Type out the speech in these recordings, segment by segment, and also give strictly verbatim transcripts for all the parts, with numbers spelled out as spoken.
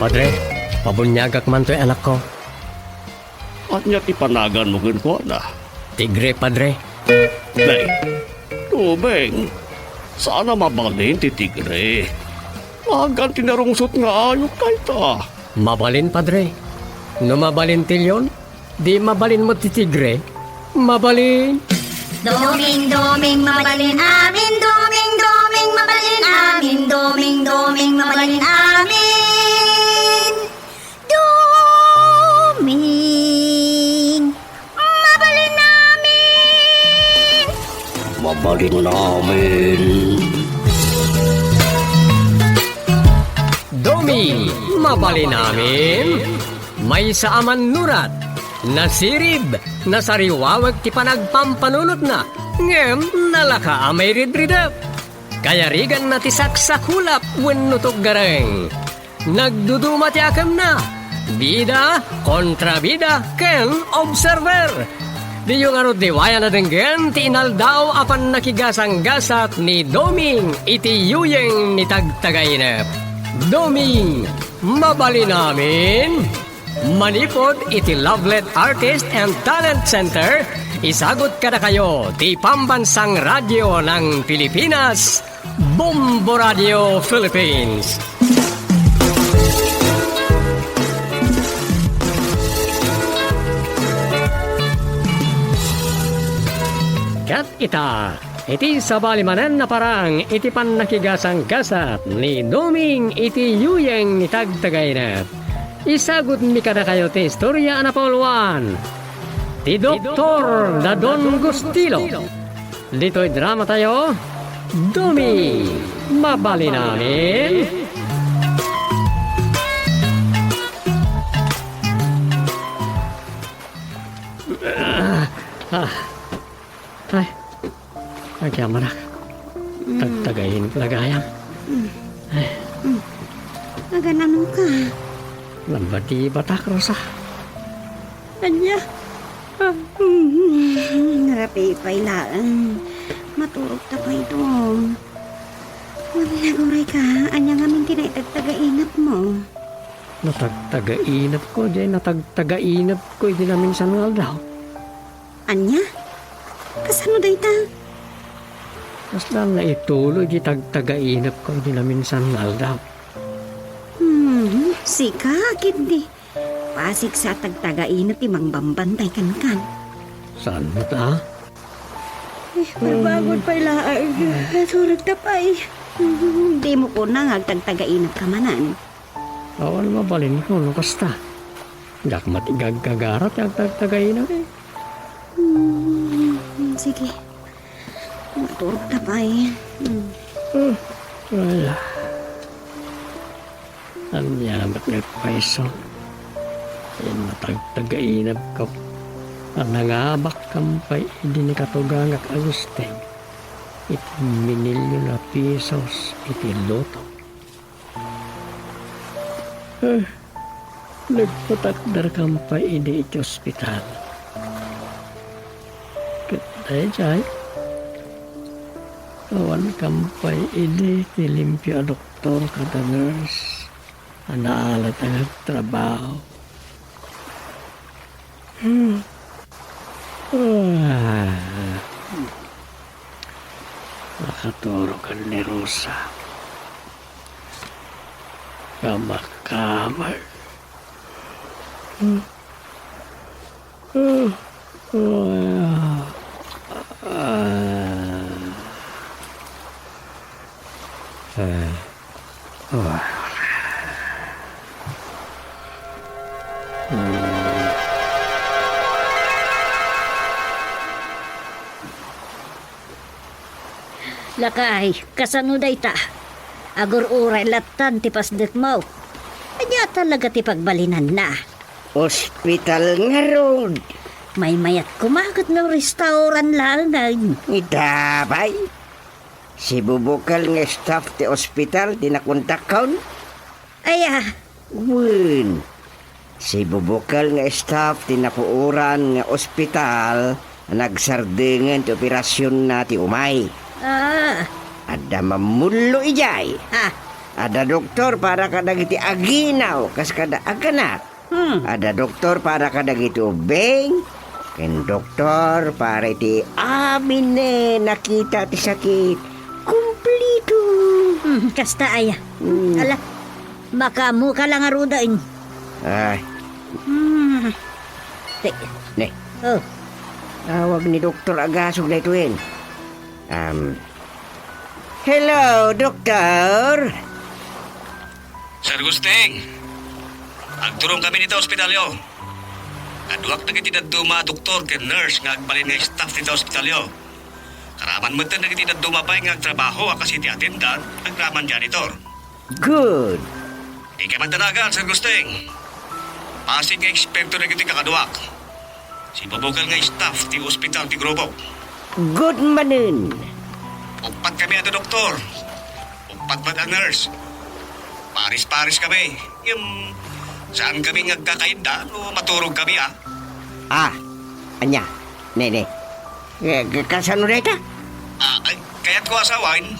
Padre, pabuniagak man toy anakko. Ania ti panaganmo kenkuana? Tigre, Padre. Nay, Doming, saan a mabalin ti tigre. Nagan ti narungsot nga ayup dayta. Mabalin, Padre. No mabalin ti leon, di mabalin met ti tigre. Mabalin. Doming, doming, mabalin amin. Doming, doming, mabalin amin. Doming, doming, mabalin amin. Doming, mabalin amin. Mabalin amin. Doming, mabalin amin. Maysa a mannurat, nasirib, nasariwawek ti panagpampanunotna, ngem nalaka a mairidridep. Kayariganna ti saksakulap wenno tuggareng. Nagduduma ti akemna, bida, kontrabida, ken observer. Diyo ngarud liwayan a denggen ti inaldaw a pannakigasanggasat ni Doming iti yuyeng ni Tagtagainep. Doming, mabalin amin. Manipud iti Lovelet Artist and Talent Center, isagut kadakayo ti Pambansang Radyo ng Pilipinas, Bombo Radio Philippines. Ket ita, iti sabali manen a parang iti pannakigasanggasat ni Doming iti yuyeng ni Tagtagainep, isagutmi kadakayo ti istoria a napauluan ti Doktor da Don Gustilo. Ditoy dramatayo, Doming, mabalin amin. Ah, ah. Ay, agyamanak. Mm. Tagtagainep la gayam. Mm. Ay. Mm. Agan-anoka? Nabatibatak, Rosa. Ania? Ah, mm. Ngarapay pay laeng. Maturogta pay ito. Wen, nagurayka, ania ngamin ti naitagtagainepmo? Natagtagainepko, diay natagtagainepko idi naminsan nga aldaw. Ania? Kasano dayta? Kasla naituloy di tagtagainepko idi naminsan nga aldaw. Hmm, sika, ketdi. Pasiksa a tagtagainep ti mangbambantay kenkan. Saan met a? Eh, barbagod pay laeng. Naturogta pay. Hmm, dimo kuna nga agtagtagainepka manen. Awan mabalinko no kasta. Diak met igagagara ti agtagtagainep. Hmm, sige. Maturogta pay. Hmm. Hmm. Wala. Ania met nga agpayso? Inno tagtagainepko a nangabakkan pay idi ni katugangak Agustin iti minilyon a pisos iti lotto. Eh, nagpatakderkan pay idi iti ospital. Ket daydiay, awankan pay idi ti limpio a doktor kada nurse a naalat nga agtrabaho. Hmm. Ah. Nakaturokan ni Rosa. Kamakkamay. Hmm. Ah. Ah. Ah. Ah. Hmm. Lakay, kasano dayta? Agur-uray lattan ti pasdekmo. Ania talaga ti pagbalinanna? Ospital ngarud. Maymayat koma ket no restaurant laengen. Ita pay. Sibubukel nga staff ti ospital ti nakontakkon. Aya? Wen, sibubukel nga staff ti napuoran nga ospital a nagsardengen ti operasionna ti umay. Ah. Adda mammullo idiay. Ah. Adda doktor para kadagiti aginaw kas kada agkanak. Hmm. Adda doktor para kadagiti ubbing. Ken doktor para iti amin ne nakita ti sakit. Kumplito. Hmm, kasta aya. Hmm. Ala, makaammoka la ngaruden. Ay. Hmm. Te- Ne. Oh. Tawag ni Doktor Agasog daytoyen. Um, hello, Doktor! Sir Gusting, agturong kami dita ospitalyo. Kaduak dagiti dadduma a doktor ken nurse nga agbalin nga staff dita ospitalyo. Karaman metten dagiti dadduma pay nga agtrabaho a kas iti attendant, agraman janitor. Good. Dika man danagan, Sir Gusting. Basig nga eksperto dagiti kakaduak. Sibubukel nga staff ti ospital ti grupo. Good manen. Uppat kami a doktor. Uppat met a nurse. Pares-pares kami. Ngem, saan kami nga agkakainda no maturog kami, a? Ah, ania? Nene. Eh, ka-, kasano dayta? Ah, ay, kayatko a sawen,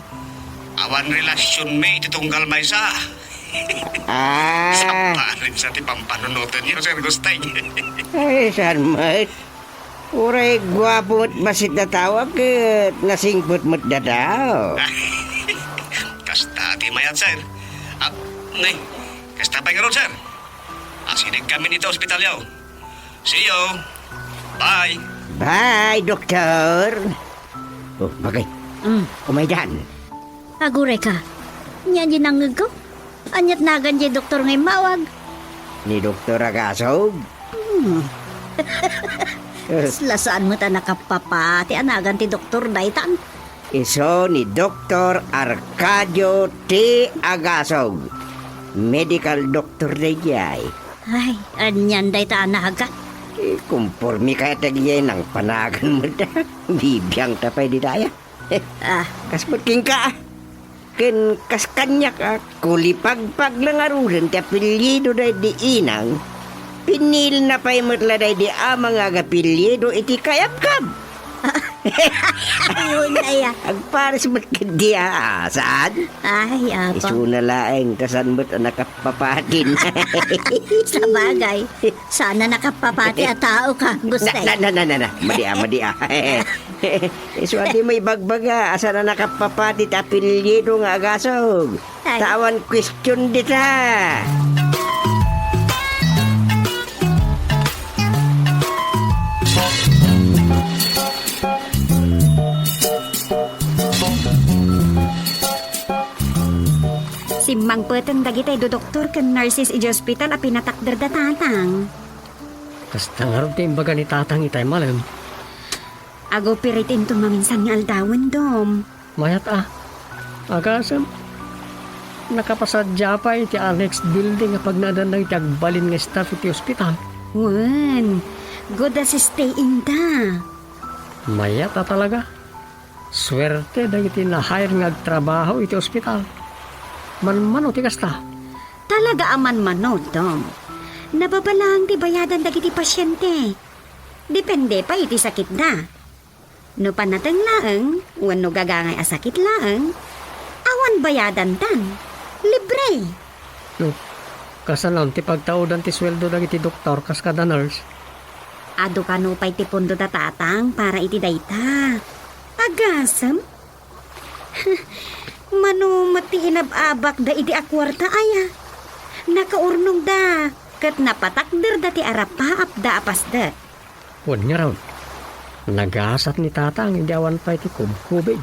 awan relasionmi iti tunggal maysa. Ah. Saparen sa ti pampanunotenyo, Sir Gusting. Ay, saan met? Uray guapo met bassit a tao, ket nasingpet met a tao. Kasta ti mayat, sir. Ah, nay, kasta pay ngarud, sir. Asideg kami dita ospitalyo. See you. Bye. Bye, Doktor. Oh, bagay. Mm. Umaydan. Aguray ka. Nia di nangngegko? Ania't nagan diay doktor nga immawag? Ni Doktor Agasog. Hmm. Kasla saan met a nakapapati a nagan ti doktor daytan? Isu ni Doktor Arcadio T. Agasog. Medical doctor daydiay. Ay, anian dayta a nagan? Eh, kumpormi kayat dagiti nangpanagan met. Bibiangta pay dita aya. Ah. Kas met kenka, a. Ken kas kaniak, a, kulipagpag la ngaruden ti apelyido daydi inang. Pinilna pay met la daydi ama nga agapelyido iti kayabkab. Ayun, aya. Agpares met ketdi, a, saan? Ay, apo. Isuna laeng, ta saan met a nakapapatin. Sabagay, saan a nakapapati a tao ka, Gusting. Na, na, na, na, na. Madi, a, madi, a. Isu a dimo ibagbaga, a saan a nakapapati ti apelyido nga Agasog. Ay. Ta awan question dita. Simmangpeten dagiti dudoktor ken nurses iti ospital a pinatakderda tatang. Kasta ngarud ti imbaga ni tatang itay malem. Agupirit inton maminsan nga aldawen, Dom. Mayat a. Agasem, nakapasadia pay ti annex building a pagnaedanna iti agbalin nga staff iti ospital. Wen, good as stay inda. Mayat a talaga. Suerte dagiti na-hire nga agtrabaho iti ospital. Manmano ti kasta. Talaga a manmano, Dom. Nababalaeng ti bayadan dagiti pasiente. Depende pay iti sakitda. No panateng laeng wenno gagangay a sakit laeng, awan bayadandan. Libre. No, kasano ti pagtaudan ti sueldo dagiti doktor kas kada nurse? Adu kano pay ti pundoda tatang para iti dayta. Agasem? Mano met ti inab-abakda idi a kuarta aya? Nakaurnongda ket napatakderda ti arapaapda a pasdek. Wen ngarud, nagasat ni tatang idi awan pay ti kubkubig.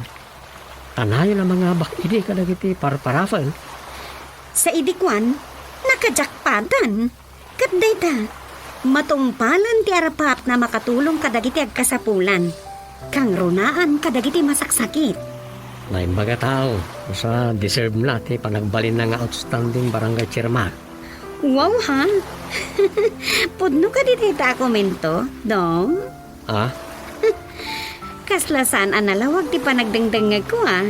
Kanayon a mangabak idi kadagiti parparapel. Sa idi kuan, nakajakpatan. Ket dayta, matungpalen ti arapaapna a makatulong kadagiti agkasapulan. Kangrunaan kadagiti masaksakit. Naimbag a tao, sa deserve na ti panagbalinna nga outstanding barangay chairman. Wow, ha? Pudno kadi dayta a komento, Dom? Ah? Kasla saan a nalawag ti panagdengdengngegko, ah.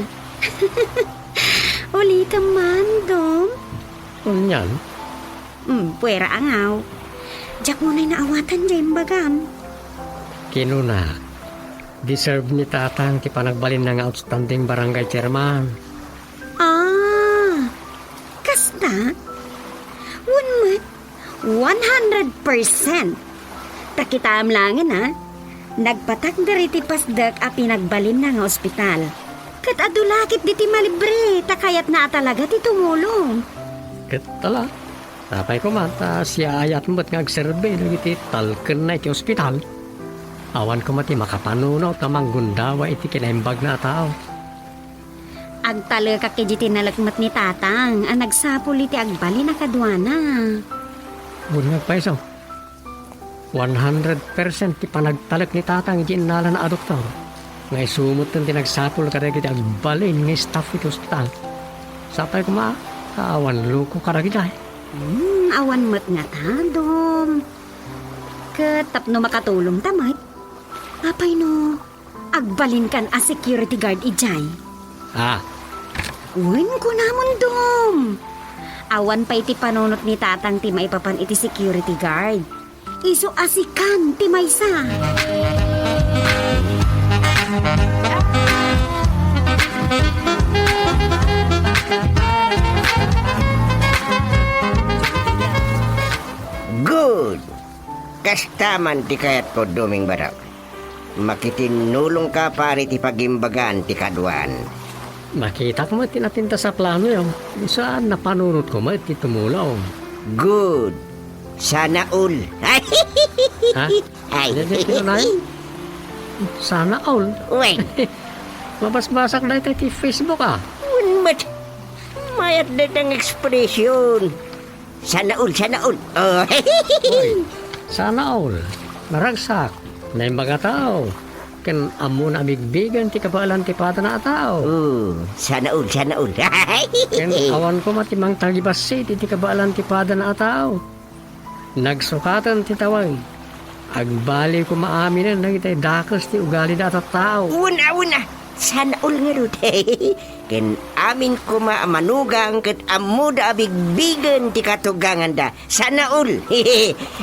Ulitem man, Dom. Anian? Hmm, puera a ngaw. Diak unay naawatan diay imbagam. Kinuna, deserve ni tatang ti panagbalinna nga outstanding barangay chairman. Ah, Ta? Wen met, one hundred percent. Ta kitaem laengen, a, nagpatakder iti pasdek a pinagbalinna nga ospital. Ket adu la ketdi ti malibre, ta kayatna a talaga ti tumulong. Ket ala, apay koma ta siaayat met nga agserbi dagiti talkenna iti ospital. Awan koma ti makapanunot a manggundawa iti kinaimbagna a tao. Agtalekak idiay tinalek met ni Tatang a nagsapul iti agbalin a kaduana. Wen nga agpayso, one hundred percent ti panagtalek ni Tatang idiay innalana a doktor, nga isu metten ti nagsapul kadagiti agbalin nga staff iti ospital. Sapay koma, awan loko kadagitay. Hmm, awan met nga tadom. Ket tapno makatulongta met, apay no agbalinkan a security guard idiay? Ah. Wen, kunamon, Dom. Awan pay ti panunot ni Tatang ti maipapan iti security guard. Isu a sikan ti maysa. Good. Kasta man ti kayatko, Doming Barok. Makitinnulongka para iti pagimbagan ti kaduan. Nakitak met ti napintas a planoyo. Saan napanunotko met ti tumulong. Good. Sana all. Ha? Ay. Diay, diay, kinunay? Sana all. Wen. Mabasbasak dayta iti Facebook, a. Wen met. Mayat dayta nga expression. Sana all, sana all. Oh. Oy, sana all. Naragsak. Naimbag a tao. Ken ammona a bigbigen ti kabaelan ti padana a tao. Oh, sana all, sana all. Ken awan koma ti mangtalgibassit iti kabaelan ti padana a tao. Nagsukaten ti tawag. Agbaliw koma aminen dagiti dakes ti ugalida a tattao. Wen a, wen a. Sana all ngarud. Ken amin koma a manugang ket ammoda a bigbigen ti katuganganda. Sana all.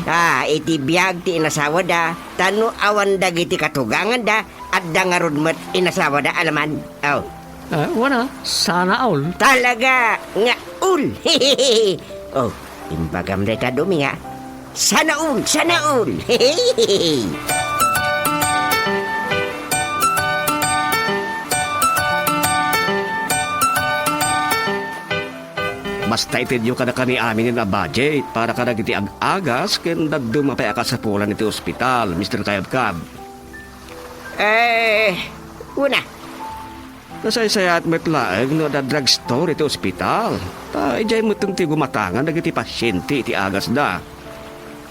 Ah, iti biag ti inasawada, ta no awan dagiti katuganganda, adda ngarud met inasawada, alaman. Aw. Ah, wen a, sana all. Talaga nga all. Oh, imbagam dayta, Doming, a. Sana all, sana all. Basta itedyo kadakami aminen a budget para kadagiti ag-agas ken dadduma pay a kasapulan iti ospital, Mister Kayabkab. Eh, wen a. Nasaysayaat met laeng no adda drugstore iti ospital. Ta idiay metten ti gumatangan dagiti pasiente iti agasda.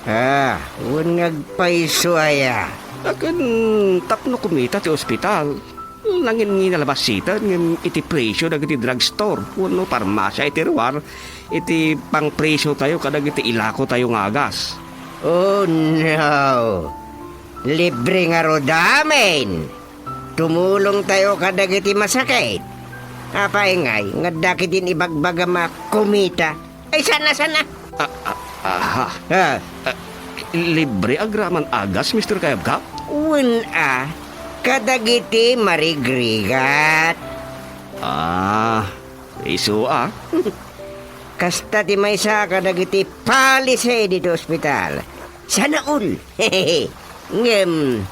Ah, wen nga agpayso aya. Ken tapno kumita ti ospital, nanginngina la bassit ngem iti presio dagiti drugstore wenno parmasia iti ruar iti pangpresiotayo kadagiti ilakotayo nga agas. Oh no! Libre ngarud amin! Tumulongtayo kadagiti masakit. Apay ngay, nga adda ketdin ibagbagam a kumita? Ay, sana, sana. Ah, ah, aha. Ah. Ah, libre agraman agas, Mister Kayabkab? Wen a, kadagiti marigrigat. Ah, isu a. Kasta ti maysa kadagiti policy ditoy ospital. Sana all. Ngem,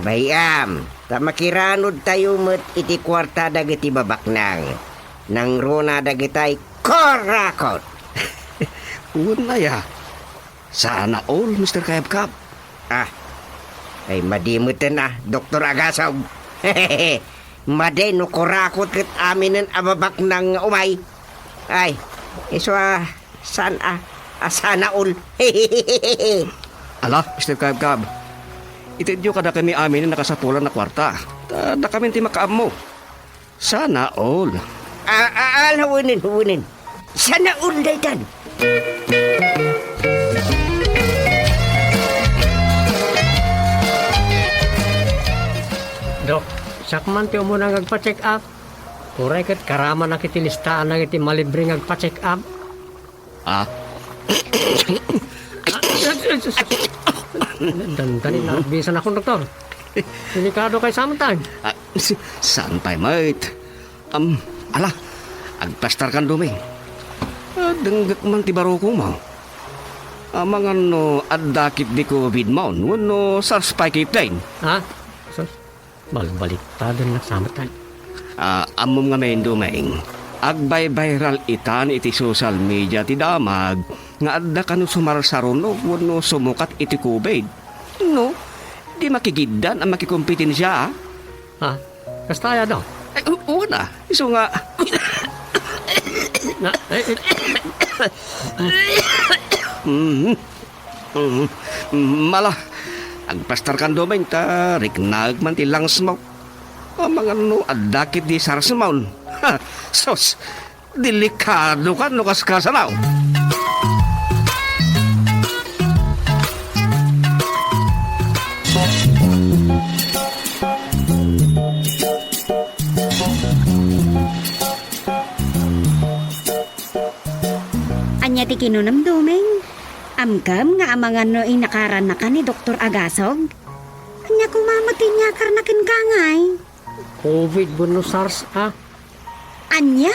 bay-am, ta makiranudtayo met iti kuarta dagiti babaknang. Nangruna dagitay kurakot. Wen aya. Sana all, Mister Kayabkab. Ah. Ay, madi metten a, Doktor Agasog. Madi no kurakot ket aminen a babaknang nga umay. Ay, isu a, saan a, a sana all. Ala, Mister Kayabkab. Itedyo kadakami aminen a kasapulan a kuarta. Ta dakamin ti makaammo. Sana all. Ah, ah, ah, wenen, wenen. Sana all daytan. Dok, siak man ti umuna nga agpa-check up. Uray ket karamanak iti listaan dagiti malibre nga agpa-check up. Ah. Dandani, nabisan akon, Doktor. Delikado kay samantan. Ah, saan pay met? Am, ala, agplastarkan, Doming. Denggek man ti barukongmo. Amangan no adda ketdi COVID mo wenno SARS pay, Captain. Ha? Sus, balbaliktadennak sa met. Ah, ammom ngamin, Doming, agbaybayral itan iti social media ti damag nga adda kano sumarsaruno wenno sumukat iti COVID. No, di makigiddan a makikompetensia, ah. Ha? Kasta aya daw? Ay, u-, una, isu nga. Na, eh, eh. Mhm. Mhm. Mala, agplastar kan, Doming, ta riknaek man ti lungs mo. Amangan no adda ketdi SARS mo. Ha, sus, delikado kan no kaskasano. Ania ti kinunam, Doming? Amgam nga amangan no inakarannak ni Doktor Agasog? Ania koma met ti inyakarna kenka, ngay? COVID wenno SARS, a? Ania?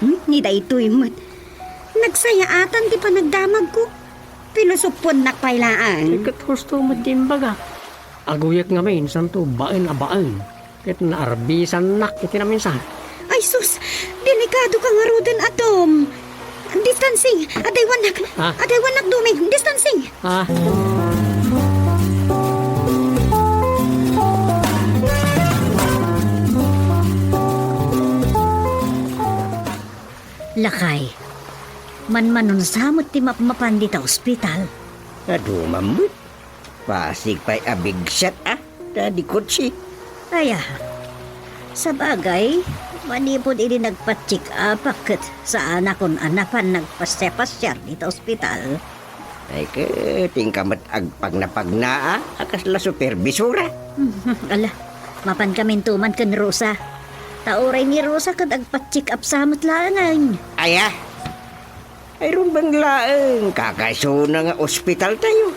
Hmm, ni daytoy met. Nagsayaatan ti panagdamagko. Pinusuponak pay laeng. Ay, ket husto met ti imbagak. Aguyek ngamin, santo, baen a baen. Ket naarbisannak iti naminsan. Ay sus! Delikado ka ngaruden, Dom! Distancing! Adaywannak! Ah. Adaywannak, Doming! Distancing! Ah. Lakay, manmanunsa met ti mapmapan dita ospital. Adu man met. Pasig pay a bigsiat, a, ta di kotse. Aya, sabagay, manipud idi nagpa-check-up ket saanakon a napan nagpasiapasiar dita ospital. Ay, ket inka met agpagnapagna, a, a kasla superbisora. Ala, mapankaminto man ken Rosa. Ta uray ni Rosa ket agpa-check-up sa met laengen. Aya, ay, rumbeng laeng, kakaisuna nga ospital tayo.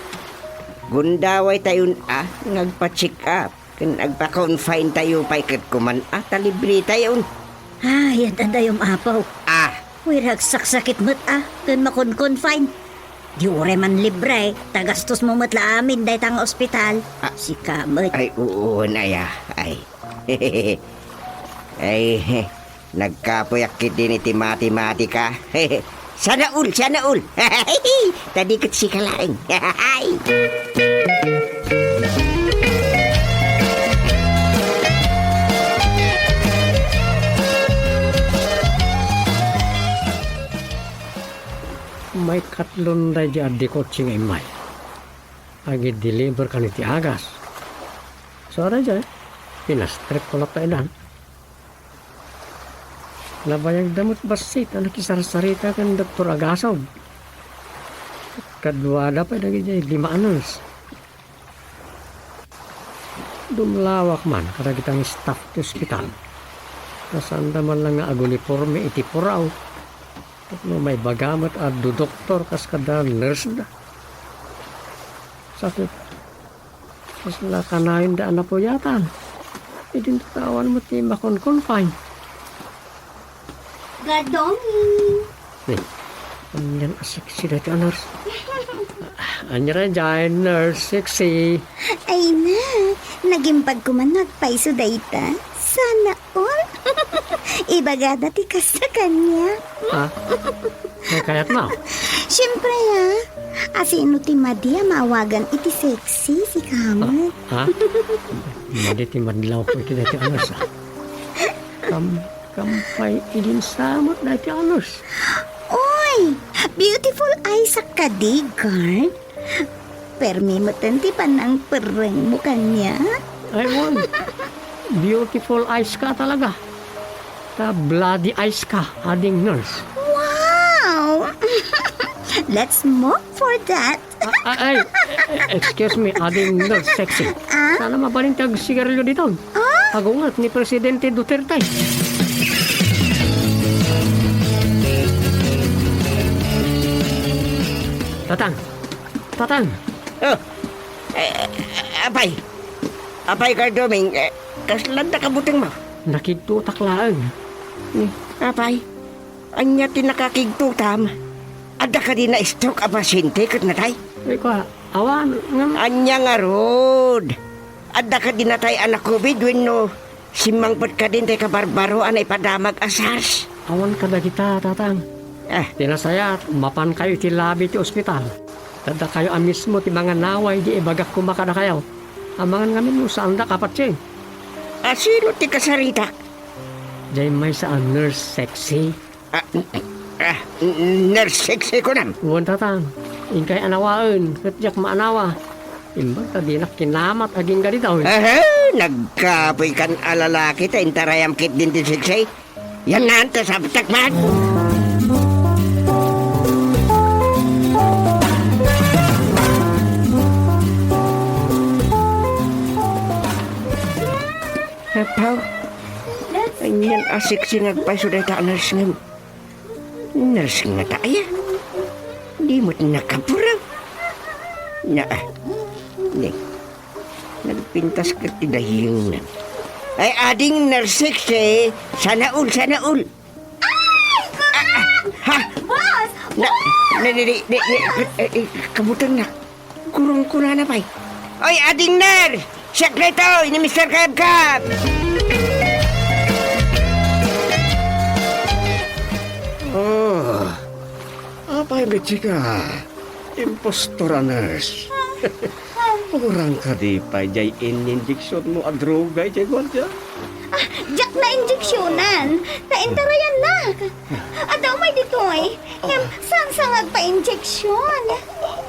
Gundaway tayon a nga agpa-check-up, ken agpa-confine tayo pay ket kuman a ta libre tayon. Ay, adda dayom, Apo. Ah. Uy, agsaksakit met a, ken makon-confine. Di uray man libre, ta gastos mo met la amin dayta nga ospital. Ah. Sika met. Ay, oo, naya. Ay. Ay, nagkapuyak ketdin iti matematika. Sana all, sana all. Ta di ket sika laeng. Maikatlon daydi adda kotse nga immay. Agi-deliver kan iti agas. So, daydiay, pinastrek ko latta idan. Nabayagda met bassit a nakisarsarita ken Doktor Agasog. Kaduada pay dagidiay lima a nurse. Dumlawak man kadagiti staff ti ospital. Ta saanda man la nga aguniporme iti puraw. Tapno maibaga met a dudoktor kas kada nurse da. Sakit. Kasla kanayonda a napuyatan. Idinto ta awan met ti makon-confine. Gadong! Eh, anian a sexy daytoy a nurse? Ania daydiay, nurse sexy? Ay na, nagimbag ko man nga agpayso dayta. Sana all. Ibagada ti kasta kaniak. Ha? Ay, kayat mo? Siyempre, ah. Asino ti madi a maawagan iti sexy, sika met? Ha? Madi ti madlawko iti daytoy a nurse, ah. Kam-, kam pay idin sa met daytoy a nurse. Oy! Beautiful eyes a kadi, guard. Permi meten ti panangperrengmo kaniak. Ay, wen. Beautiful eyes ka talaga. Ta bloody eyes ka, ading nurse. Wow! Let's smoke for that. Ah, ah, ay, eh, eh, excuse me, ading nurse sexy. Ah? Sana mabalin ti agsigarilyo diton. Ah? Agunget ni Presidente Duterte. Tatang, Tatang. Oh. Eh, eh, apay. Apay, Guard Doming, eh, kasla adda kabutengmo? Nakidtutak laeng. Hmm, apay. Ania ti nakakigtutam? Adda kadi na-stroke a pasyente ket natay? Ay, kua, awan, ngem Ania ngarud? Adda kadi natay a na-covid wenno simmangpet kadin tay kabarbaro a naipadamag a SARS? Awan kadagita, Tatang. Ah. Ti nasayaat, mapankayo iti labi ti ospital. Addakayo a mismo ti manganaway idi ibagak koma kadakayo. Amangan ngamin no saandak a patien. A sino ti kasaritak? Diay maysa a nurse sexy. Ah, ah, nurse sexy kunam? Wen, Tatang. Inkay anawaen, ket diak maanawa. Imbag ta dinak kinamat agingga ditoy. Aha, nagkapoy kan a lalaki ta intarayam ketdin ti sexy. Yan naan ta sabtak man. Apaw, anian a sexy nga agpayso dayta a nurse ngem. Nurse ngata aya? Di met nakapuraw. Na, ah, ni, nagpintas ket ti dayengna. Ay, ading nurse sexy, sana all, sana all. Ay, kurang! Ah, ah, ha? Boss! Na, Boss! na, di, di, di, di, eh, eh, kabutengna. Kurong kunana pay. Oy, ading nurse! Siak daytoy ni Mister Kabkab! Oh, apay met sika? Impostor a nurse. Kurang kadi pay diay in-injectionmo a droga idiay guardia? Ah, diak na-injectionan. Naintarayannak. Adda umay ditoy. Ngem, saan sa nga agpa-injection?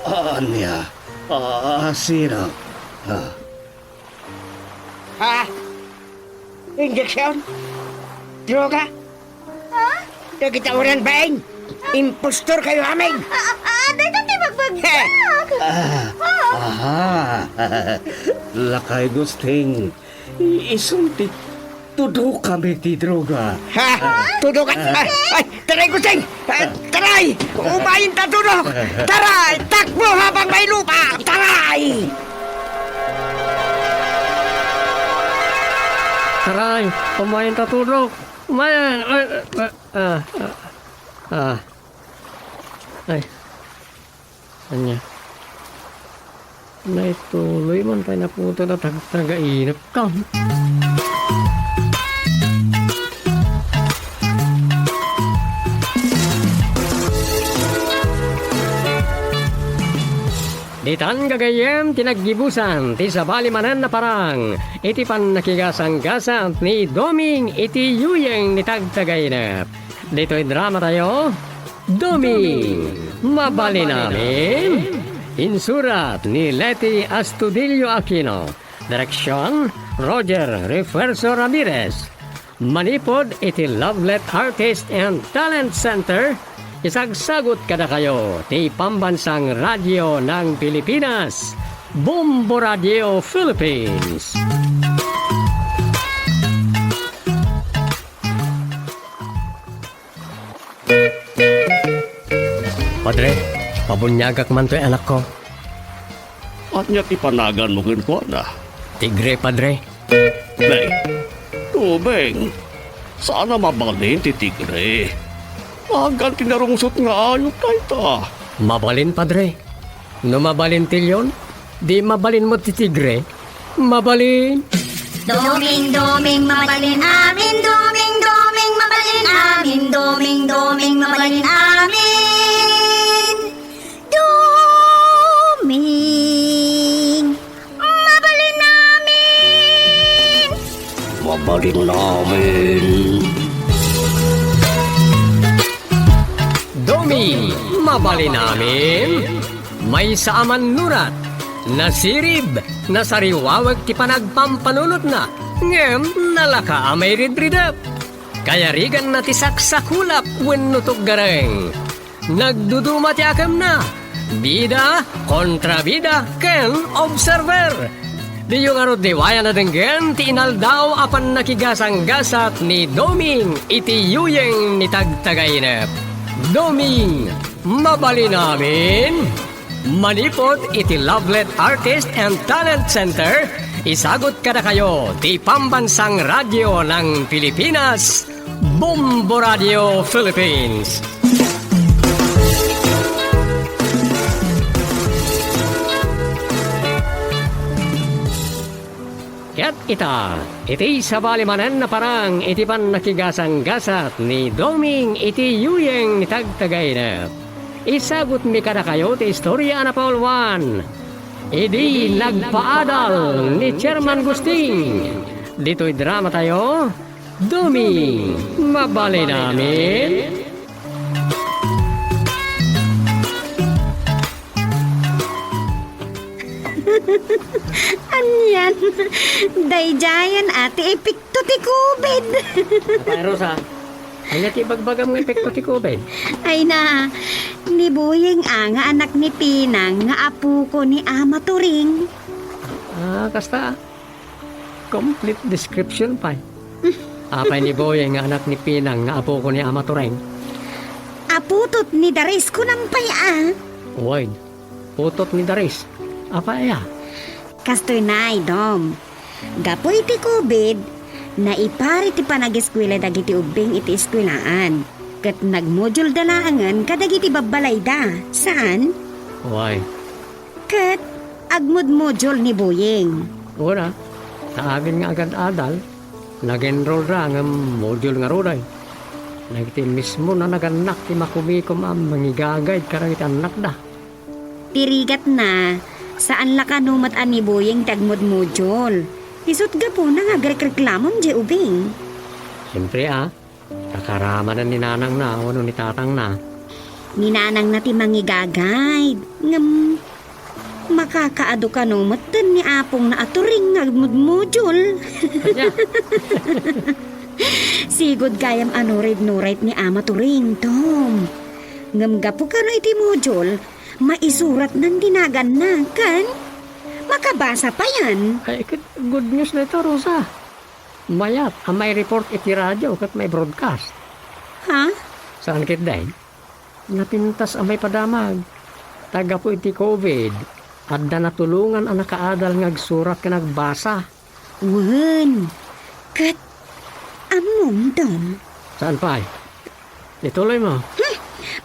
Ania? Ah, sino? Ah. Ha? Injection? Droga? Ha? Dagita uran bain? Impostor kayo amin! Ah, ah, ah, dayta ti bagbagtak! He! Ah, ah. Aha. Lakay Gusting. I-, isun ti tudok kami ti droga. Ha? Tudok? Ay, ay, taray, Gusing! Ah, taray! Umayin ta tudok! Taray! Takbo habang may lupa! Taray! Taray! Umayin ta tudok! Umayin! Ay, ay, ay, ah, ah, ah. Ay. Ania? Naituloy man pay naputa na tagtagainep ka. Ditan gagayyem ti naggibusan ti sabali manen a parang iti pannakigasanggasat ni Doming iti yuyeng ni tagtagainep. Ditoy dramatayo, Doming, Mabalin Amin. Insurat ni Leti Astudillo Aquino. Direksyon, Roger Refuerzo Ramirez. Manipud iti Lovelet Artist and Talent Center, isagsagut kadakayo ti Pambansang Radyo ng Pilipinas, Bombo Radio Philippines. Padre, pabuniagak man toy anakko. Ania ti panaganmo kenkuana? Tigre, Padre. Nay, Doming, saan a mabalin ti tigre. Agan ti narungsot nga ayup dayta. Mabalin, Padre. No mabalin ti leon, di mabalin met ti tigre. Mabalin. Doming, Doming, mabalin amin. Doming, Doming, mabalin amin. Doming, Doming, mabalin amin. Doming, mabalin amin. Mabalin amin. Doming, mabalin amin. Maysa a mannurat, nasirib, nasariwawek ti panagpampanunotna, ngem nalaka a mairidridep. Kayariganna ti saksakulap wenno tuggareng. Nagduduma ti akemna, bida, kontrabida, ken observer. Diyo ngarud liwayan a denggen ti inaldaw a pannakigasanggasat ni Doming iti yuyeng ni tagtagainep. Doming, mabalin amin. Manipud iti Lovelet Artist and Talent Center, isagut kadakayo ti Pambansang Radyo ng Pilipinas, Bombo Radio Philippines. Ket ita, iti sabali manen a parang iti pannakigasanggasat ni Doming iti yuyeng ni Tagtagainep, isagutmi kadakayo ti istorya a napauluan idi nagpaadal ni Chairman Gusting. Ditoy dramatayo, Doming, mabalin amin? Anian, daydiayen a ti epekto ti covid. Apay, Rosa, ania ti ibagbagam nga epekto ti covid? Ay na, ni Boyeng a nga anak ni Pinang nga apoko ni Ama Turing. Ah, kasta. Complete description pay. Apay ni Boyeng nga anak ni Pinang nga apoko ni Ama Turing? Aputot ni Daris, kunam pay a. Uy, putot ni Daris. Apay aya? Kastoy nay, Dom. Gapu iti covid, naipari ti panageskuela dagiti ubbing iti eskuelaan. Ket nagmodule da laengen kadagiti babbalayda. Saan? Uy, Ket agmudmodule ni Boyeng. Una, ta amin nga agad-adal, nag-enroll ra ngem module ngarud ay. Dagiti mismo a nagannak ti makumikom a mangiga-guide kadagiti annakda. Ti rigatna, saan la kano met a ni Boyeng ti agmudmodule. Isu't gapuna nga agrekreklamon diay ubing. Siempre a, Kakaramanen ni nanangna wenno ni tatangna. Ni nanangna ti mangiga-guide, ngem makakaadu kano metten ni apongna a Turing nga agmudmodule. Ania? Sigud gayam a no read, no write ni Ama Turing, Tom. Ngem gapu kano iti module, maisuratnan ti naganna, ken makabasa payen. Ay, ket good news dayta, Rosa. Mayat a maireport iti radio ket maibroadcast. Ha? Saan ketdi? Napintas a maipadamag. Ta gapu iti covid, adda natulongan a nakaadal nga agsurat ken agbasa. Wen. Ket ammom, Dom? Saan pay? Ituloy mo. Hmm,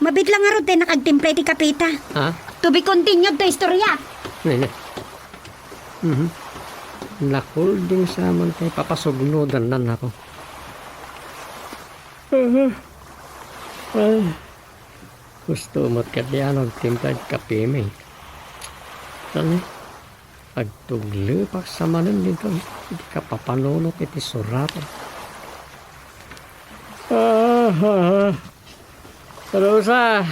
mabiit la ngarud ti nakaagtimpla iti kapita. Ha? To be continued to istorya. Ne, ne. Mhm. Nakulding sa man tay papasugnodan nan ako. Mhm. Ay. Gusto met kadi a nagtimpla iti kapimi. Ano? Agtuglepak sa manen dito, iti kapapanunot iti surat. Ah, ah, ah. Rosa,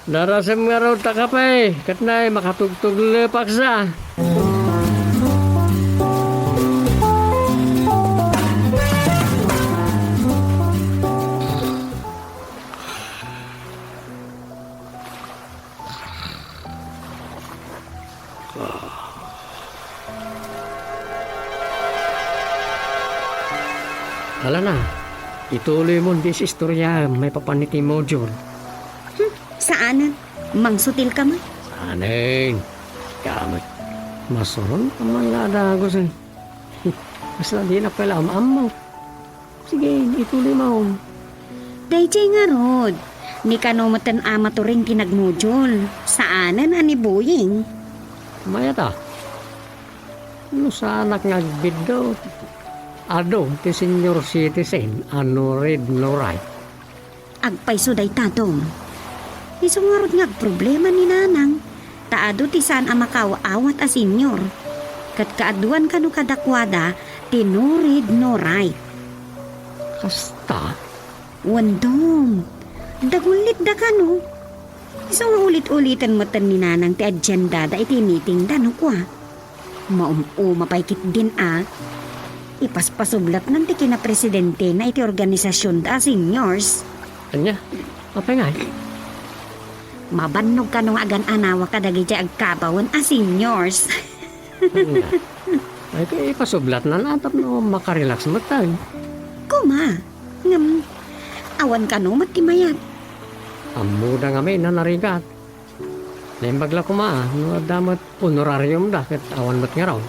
darasem ngarud ta kape, ket nay makatugtuglepak sa. Ala na, ituloy mon ti istoryaem maipapan iti module. Hmm, saanen. Mangsutil ka man. Saanen. Ikaw met. Masuron ka man la a dagus, eh. Kasla dinak pay la am-ammo. Sige, ituloy mo. Daydiay ngarud, ni kano met ni Ama Turing ti nagmodule. Saanen a ni Boying. Mayat a. No saanak nga agbiddo, adu ti senior citizen a no read, no write. Agpayso dayta, Dom. Isu ngarud nga agproblema ni Nanang, ta adu ti saan a makaaw-awat a senior. Ket kaaduan kano kadakuada ti no read, no write. Kasta? Wen, Dom. Dagullitda kano. Isu nga ulit-uliten metten ni Nanang ti agendada iti meetingda, no kua. Maum-uma pay ketdin a. Ipaspasublatnan ti kinapresidentena iti organisasionda a seniors. Ania? Apay ngay? Mabannog kano nga agan-anawa kadagiti agkabawen a seniors. Ania? Ay, ti ipasublatnan a tapno makarelax met tayo. Kuma, ngem, awan kano met ti mayat. Ammoda ngamin a narigat. Naimbag la koma, no adda met honorariumda ket awan met ngarud.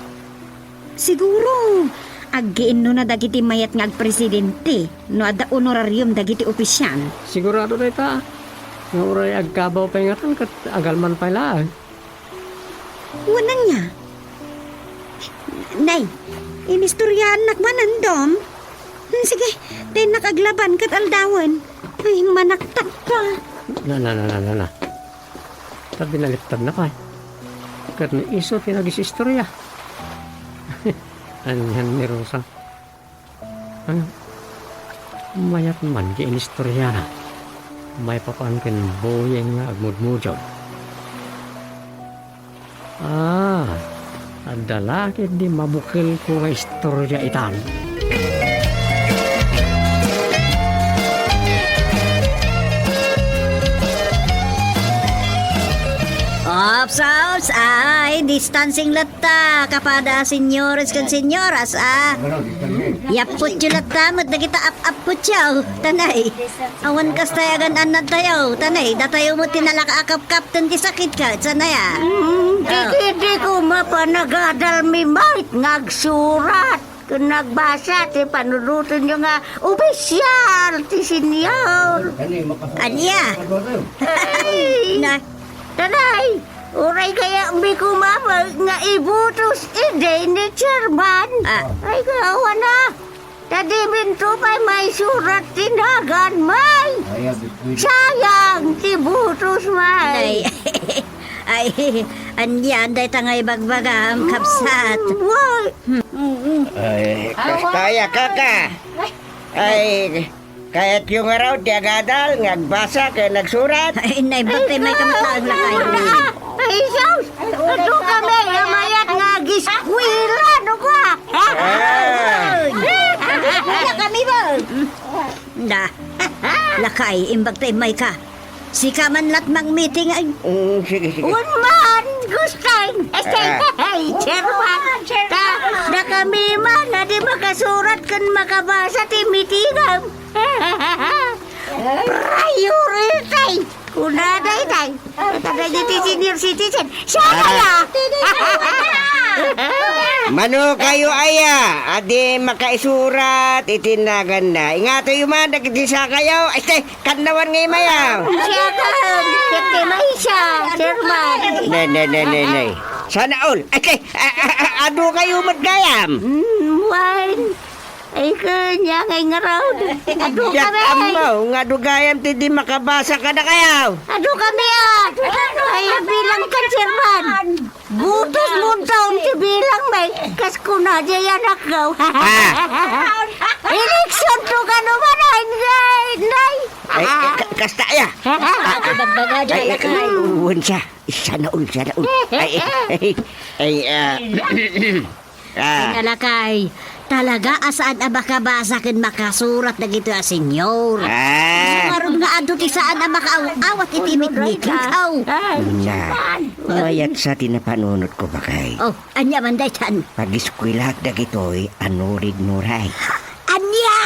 Siguro, Aggiinnona dagiti mayat nga agpresidente no adda honorarium dagiti ofisial. Sigurado dayta nga uray agkabaw pay ngatan ket agalman pay laeng. Wen ania? Nay, inistoryaannak manen, Dom. Hmm, sige, tayennak aglaban ket aldawen. Ay, manaktak ka. Na, na, na, na, na, na. Ta binaliktadna pay. Ket ni isu ti nagis-istorya. Anian ni Rosa. Ano? Mayat man ti inistoriana. Maipapan ken Boyeng nga agmudmudjog. Ah, adda la ketdi mabukelko nga istoria itan. Ops, ops, ay, distancing latta, kapada senyores ken senyoras, ah. Yapputyo latta met dagita ap-apputyo, tanay. Awan kastay agan-annadtayo, tanay, datayo met ti nalaka a kapkapten ti sakit ka, sanay a. Mm, ah. Dikidi ko mapanagadal mi mayat nga agsurat ken nagbasa ti panunotenyo nga ofisial ti senior. Ania? Ay! Na, tanay, uray kayatmi koma nga ibutos idi ni chairman. Ah. Ay, kawana. Ta diminto pay maisurat ti nagan, may. Sayang ti butos, may. Nay. Ay, anian dayta nga ibagbagam, kabsat. Mm, why? Mm, mm. Ay, kasta aya, kaka. Ay, kayatyo ngarud ti agadal nga agbasa ken agsurat? Ay, nay, ba't ay may kamatlaang lakay? Ay, sus! Adu kami, a mayat nga agiskwela, no ka? Ah. Agiskwela kami ba? Da. Lakay, imbag ta immay ka. Sika man lat mang meeting ay. Mm, sige, sige. Wen man, Gusting. Este, ah, hey, chairman. Ta, da kami man, a di makasurat ken makabasa ti meetingam. Priority! Kuna daytay. Kadagiti senior citizen. Siya kaya? Mano kayo aya, a di makaisurat iti naganna? Ingatoyo man dagiti sakayo. Este, kannawan nga imayaw. Siya kan. Siya ti maysa, chairman. Ne, ne, ne, ne, ne. Sana all. Este, a, a, a, adu kayo met gayam. Mm, wine. Ay, kanya ngay ngarud. Adu kami. Ammo nga adu gayam ti di makabasa kadakayo. Adu kami, ah. Ay, bilang ka, chairman. Butos muntaon ti bilang, may. Kas kuna, di anak ko. Ah. Eleksyon to ka naman, ay, nay, nay. Ay, ka-, ka-, kasta ya. Ibagbaga dyan, ay, lakay. Wen siya. Sana all, sana all. Ay, ay, ay, ah. Ah. Ay, nalakay, talaga a saan a makabasa ken makasurat dagitoy a senior. Ah. Ngarud nga adu ti saan a makaaw-awat iti mitmiting, aw. Na, mayat sa ti napanunot ko, bakay. Oh, ania man daytan? Pagiskwelaak dagitoy a nurid-nuray. Ania?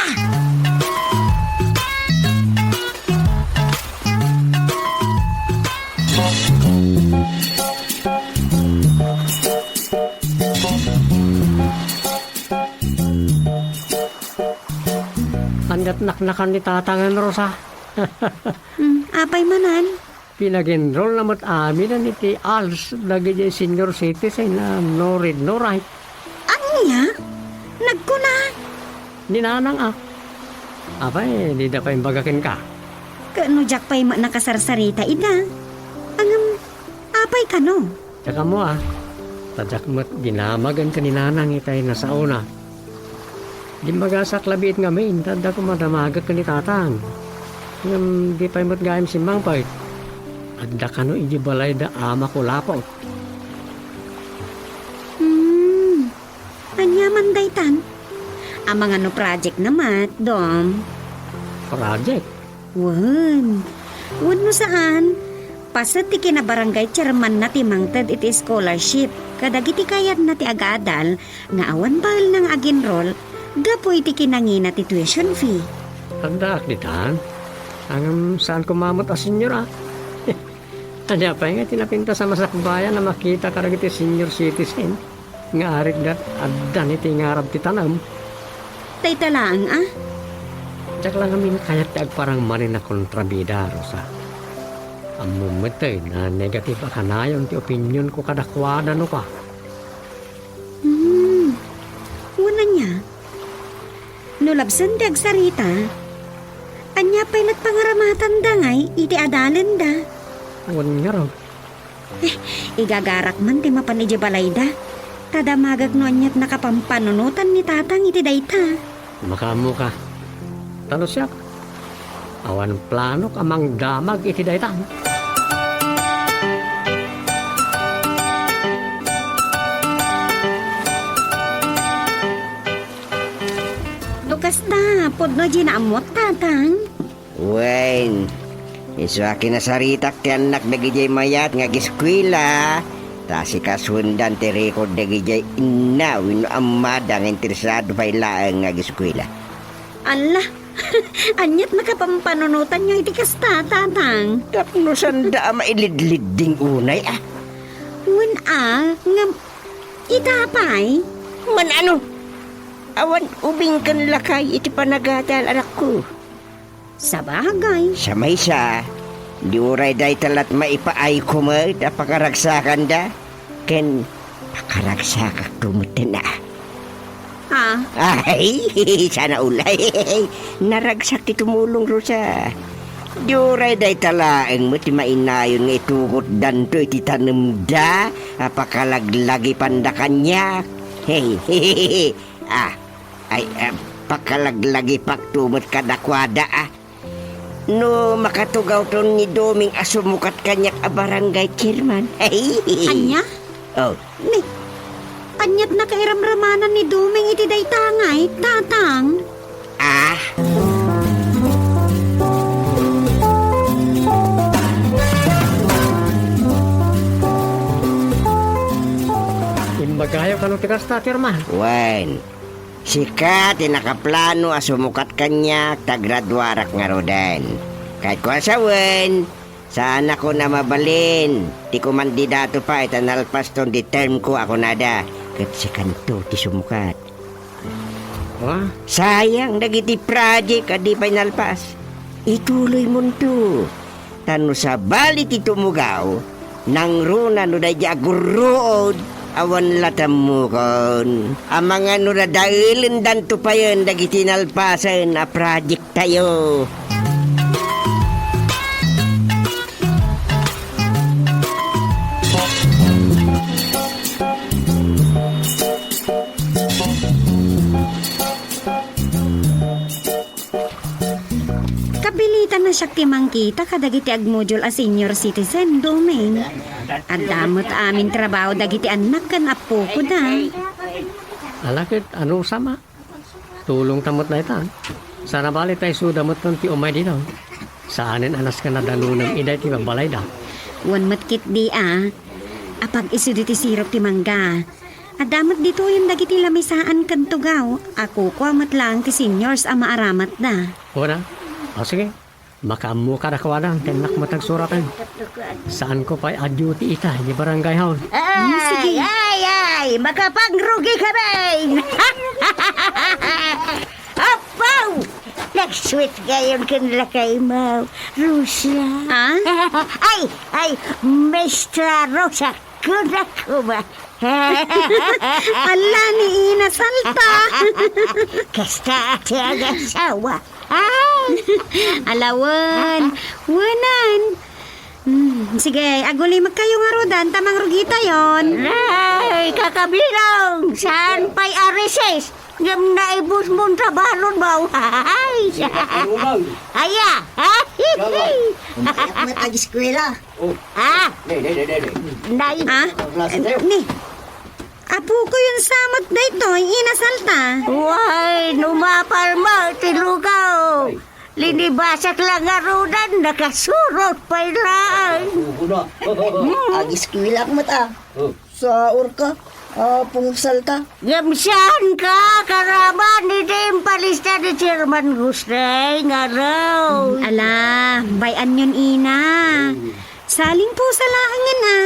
Aniat naknakan ni Tatang, Rosa? Hmm, apay manen? Pinag-enroll na met amin iti als dagiti senior citizen a nurid-nuray. Ania? Nagkuna? Ni Nanang a. Apay, dida pay imbaga kenka? Ket no diak pay met nakasarsarita ida. Ngem, apay kano? Diak ammo a. Ta diak met dinamagen ken ni Nanang itay nasaona. Dimmagasak labiit ngamin, ta adda koma damagek ken ni Tatang. Ngem di pay met gayam simmangpet. Adda kano idiay balayda a makulapot. Hmm. Ania man daytan? Amangan no project na met, Dom. Project? Wen. Wen no saan, paset ti kinabarangay chairmanna ti mangted iti scholarship kadagiti kayatna ti agadal nga awan baelna nga ag-enroll gapu iti kinangina ti tuition fee. Addaak ditan. Ngem saan koma met a senior a. Ania pay nga ti napintas a masakbayan a makita kadagiti senior citizen nga aritda addan iti ngarab ti tanem? Dayta laeng, a? Diak la ngamin kayat ti agparang manen a kontrabida, Rosa. Ammom met a negative a kanayon ti opinionko kadakuada no ka. Hmm. Wen ania? No labsen ti agsarita, ania pay met pangaramatanda ngay iti adalenda? Wen ngarud. Eh, igagarak man ti mapan idiay balayda. Ta damagek no aniat nakapampanunotan ni Tatang iti dayta. Makaammoka. Ta no siak, awan planok a mangdamag iti dayta. No kasta, pudno diay naammok, Tatang? Wen, isu a kinasaritak ti annak dagidiay mayat nga ageskuela, ta asikasoendan ti record dagidiay inna wenno ammada nga interesado pay laeng nga ageskuela. Alla, aniat nakapampanunotanyo iti kasta, Tatang? Tapno sanda a mailidlidding unay, a? Wen a, ngem ita pay? Wen ano? Awan ubing ken lakay iti panagadal, anakko. Sabagay. Sa maysa, di uray dayta lat maipaayko met a pakaragsakanda, ken pakaragsakakto metten a. Ah. Ay, sana all. Naragsak ti tumulong, Rosa. Di uray dayta laeng met ti mainayon nga itugotdanto iti tanemda a pakalaglagipanda kaniak. Hey, ah, ay, ah, pakalaglagipakto met kadakuada, ah. No makatugawton ni Doming a sumukat kaniak a barangay chairman. Ania? Oh. Ni, aniat nakairamramanan ni Doming iti dayta ngay, Tatang? Ah? Imbagayo kano ti kasta, chairman? Wen. Sika ti nakaplano a sumukat kaniak ta graduarak ngaruden. Ket kua sawen, saanakon a mabalin ti kumandidato pay ta nalpaston ti termko a kunada, ket sikanto ti sumukat. Wa? Sayang dagiti project a di pay nalpas. Ituloymonto. Ta no sabali ti tumugaw, nangruna no daydi agurruod, awan la tammukon. Amangan no dadaelendanto payen dagiti nalpasen a projecttayo. Kapilitan a siak ti mangkita kadagiti agmodule a senior citizen, Doming. Adda met amin trabaho dagiti annak ken appokoda. Ala ket, ano sama? Tulongta met dayta. Sana bali ta isuda met ti umay dita. Saanen a nasken a dalunem idiay ti babbalayda. Wen met ketdi a, apag-isu ditoy sirok ti mangga. Adda met ditoyen dagiti lamisaan ken tugaw. Akukua met laeng ti seniors a maaramatda. Wen a? O, sige. Makaammo kadakuada, ti annak met agsuraten. Saanko pay a duty ita, di barangay hall. Hmm, sige. Ay, ay, ay! Makapangrugi kami! Apaw! Nag-sweet ngayon ken lakaymo, Rosa. Ah? Ay, ay, Mister Rosa, kunak koma. Ala ni Ina Salta. Kasta ti agasawa. Ay! Ala wen. Wenan. Hmm, sige, agulimekkayo ngaruden ta mangrugitayon. Ay, kakabilong, saan pay a recess? Ngem naibusmon ta balon, baw. Ay! Sige, Manong. Aya! Gala. Umayat met ag-eskwela. Oh. Ah! Ne, ne, ne, ne, ne. Nay. Ah? Klase tayo. Ni. Apokoyon sa met daytoy, Ina Salta. Way, no mapalmo ti lugaw. Ay. Linibasak la ngaruden, nakasurot pay laeng. Apo ko na. Ag-eskwelak met a. Oh. Saorka, Apong Salta. Ngem saanka, karaman, idi impalista ni Chairman Gusteng, aro. Ala, bay-anyon, Ina. Hmm. Salingpusa laengen, a.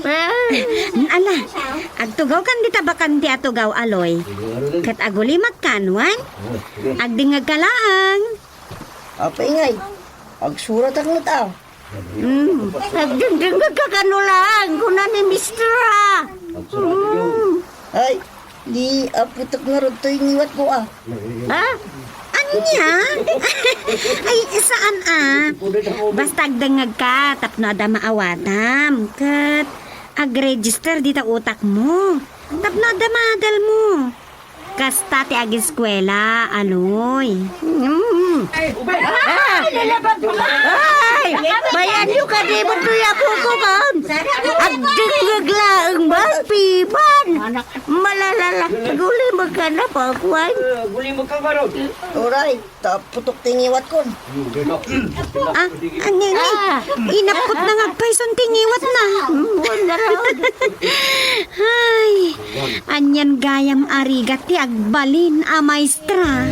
Ah. Ala, agtugawkan dita bakante a tugaw, Aloy. Ket agulimakkan, wen? Agdengngegka laeng. Apay ngay, agsuratak met, a. Hmm. Agdengdengngegka kano laeng, kuna ni Mistra. Hmm. Ay, di aputek ngarud toy ngiwatko, a. Ha? Ania? Ay, saan, a. Basta agdengngegka tapno adda maawatam. Ket agregister dita utakmo tapno adda maadalmo. Kasta ti ageskuela, Aloy. Mm. Ay! Ay! Bayanyo kadi met toy apoko, kan? Agdengngeg laeng, ba? Piban! Malalala. Agulimekka na, pakuan. Agulimekka, Barod. Uray. Ta putok ti ngiwatkon. Ah, anini. Ah. Inapkot na nga agpayson ti ngiwatna. Mm, wala raw. Ay, anian gayam a rigat ti agbalin a maestra.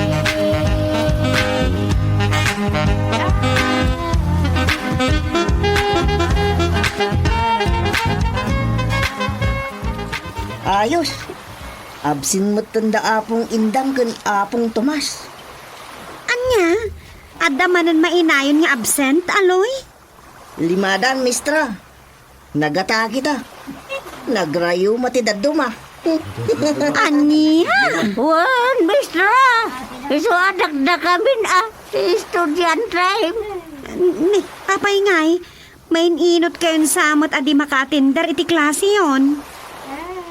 Ayos. Absent metten da Apong Indang ken Apong Tomas. Ania? Adda manen mainayon nga absent, Aloy? Limadan, Mistra. Nagataki ta. Nagrayuma ti dadduma. Ania? Wen, Mistra. Isu a dakdakamin a estudiante. Ni, apay ngay? Main-inot kayon sa met a di makaatender iti klasiyon.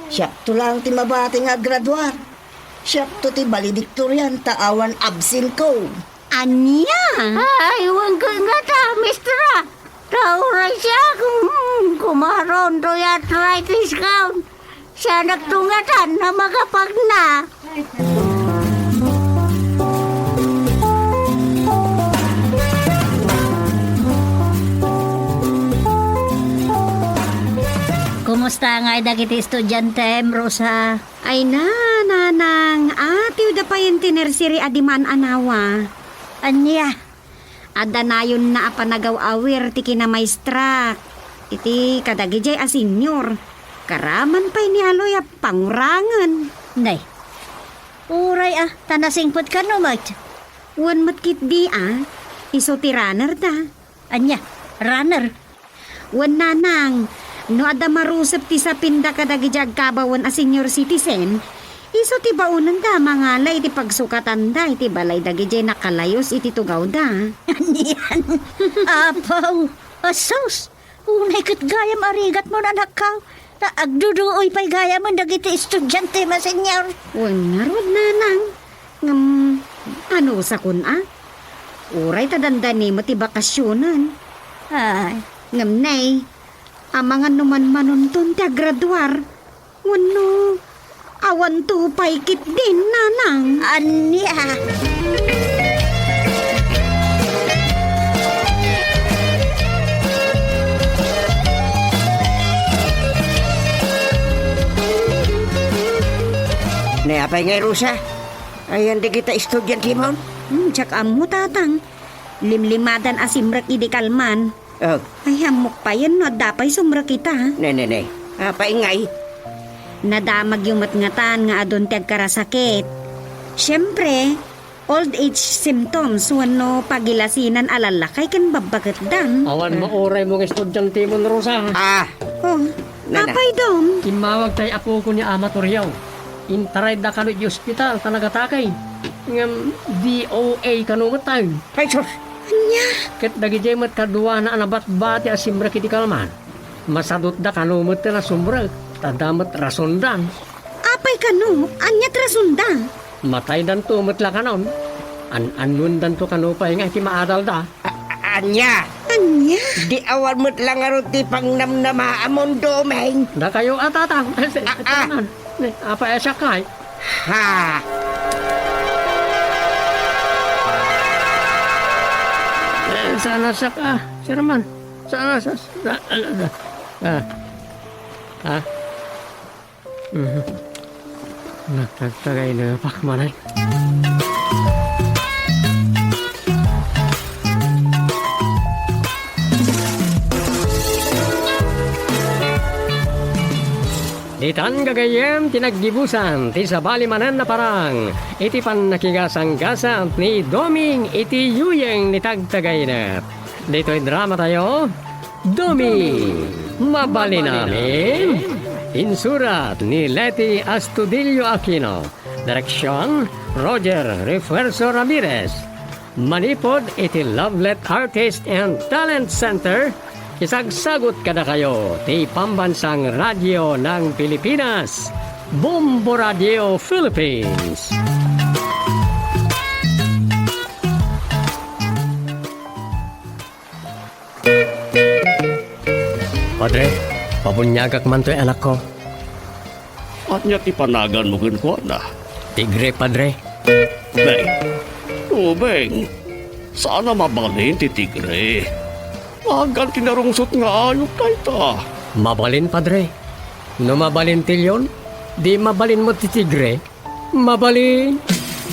Siakto laeng ti mabati nga aggraduar. Siakto ti valedictorian ta awan absent ko. Ania? Ay, wen ket ngata, Mistra. Ta uray siak, hmm, kumaron toy arthritis kaon. Sianak tungatan a makapagna. Kumusta ngay dagiti estudiantem, Rosa? Ay na, nanang, atiwda payen ti nursery a di maan-anawa. Ania? Adda nayonna a panagaw-awir ti kinamaestrak iti kadagijay a senior. Karaman pay ni Aloy a pangurangen. Nay, uray a, ta nasingpet kano met. Wen met ketdi a, isu ti runner da. Ania, runner? Wen nanang, no adda marusep ti sapinda kadagiti agkabawen a senior citizen, isu ti baonenda a mangala iti pagsukatanda iti balay dagiti nakalayus iti tugawda. Anian? Apaw! Asus! Unay ket gayam a rigatmo, anakko, ta agduduoy pay gayamen dagiti estudiante a senior. Wen ngarud, nanang. Ngem, anusakon a? Uray ta dandani met ti bakasionen. Ay. Ngem nay, amangan no manmanonton ti aggraduar. Wenno, awanto pay ketdin, nanang. Ania? Ne, apay ngay, Rosa? Ayan dagita estudiantemon? Hmm, diak ammo, tatang. Limlimadan a simrek idi kalman. Oh. Ay, ammok payen no adda pay sumrek ita. Ne, ne, ne. Apay ngay? Nadamagyo met ngatan nga adun ti agkarasakit. Siempre, old age symptoms wenno pagilasinan a lallakay ken babbaketdan. Awan mauraymo nga estudiantemon, Rosa. Ah. Oh, Nana. Apay, Dom? Immawag tay apoko ni Ama Toriaw. Intarayda kano iti ospital ta nagatake. Ngem D O A kano met tayo. Ay, sus! Ania? Ket dagijay met kaduana a nabatbati a simrek iti kalman. Masadutda kano met a sumrek, ta adda met rasondan. Apay kano? Ania ti rasonda? Mataydanto met la kanon. An-annuendanto kano pay nga iti maadalda. A-, a-, ania? Ania? Di awan met la ngarud ti pangnamnamaamon, Domeng. Dakayo a tatang. Ah, ah. Ne, apay a siak ay? Ha! Eh, saan a siak a, Sir Man? Saan a, sa, sa, ah, ah. Mhm. Nagtagtagay na pakmanay. Ditan gagayyem ti naggibusan ti sabali manen a parang iti pannakigasanggasat ni Doming iti yuyeng ni Tagtagainep. Ditoy dramatayo, Doming, Mabalin Amin. Insurat ni Leti Astudillo Aquino. Direksyon, Roger Refuerzo Ramirez. Manipud iti Lovelet Artist and Talent Center, isagsagut kadakayo ti Pambansang Radyo ng Pilipinas, Bombo Radio Philippines. Padre, pabuniagak man toy anakko. Ania ti panaganmo kenkuana? Tigre, Padre. Beng, Doming, saan a mabalin ti tigre. Nagan ti narungsot nga ayup dayta. Mabalin, Padre. No mabalin ti leon, di mabalin met ti tigre. Mabalin.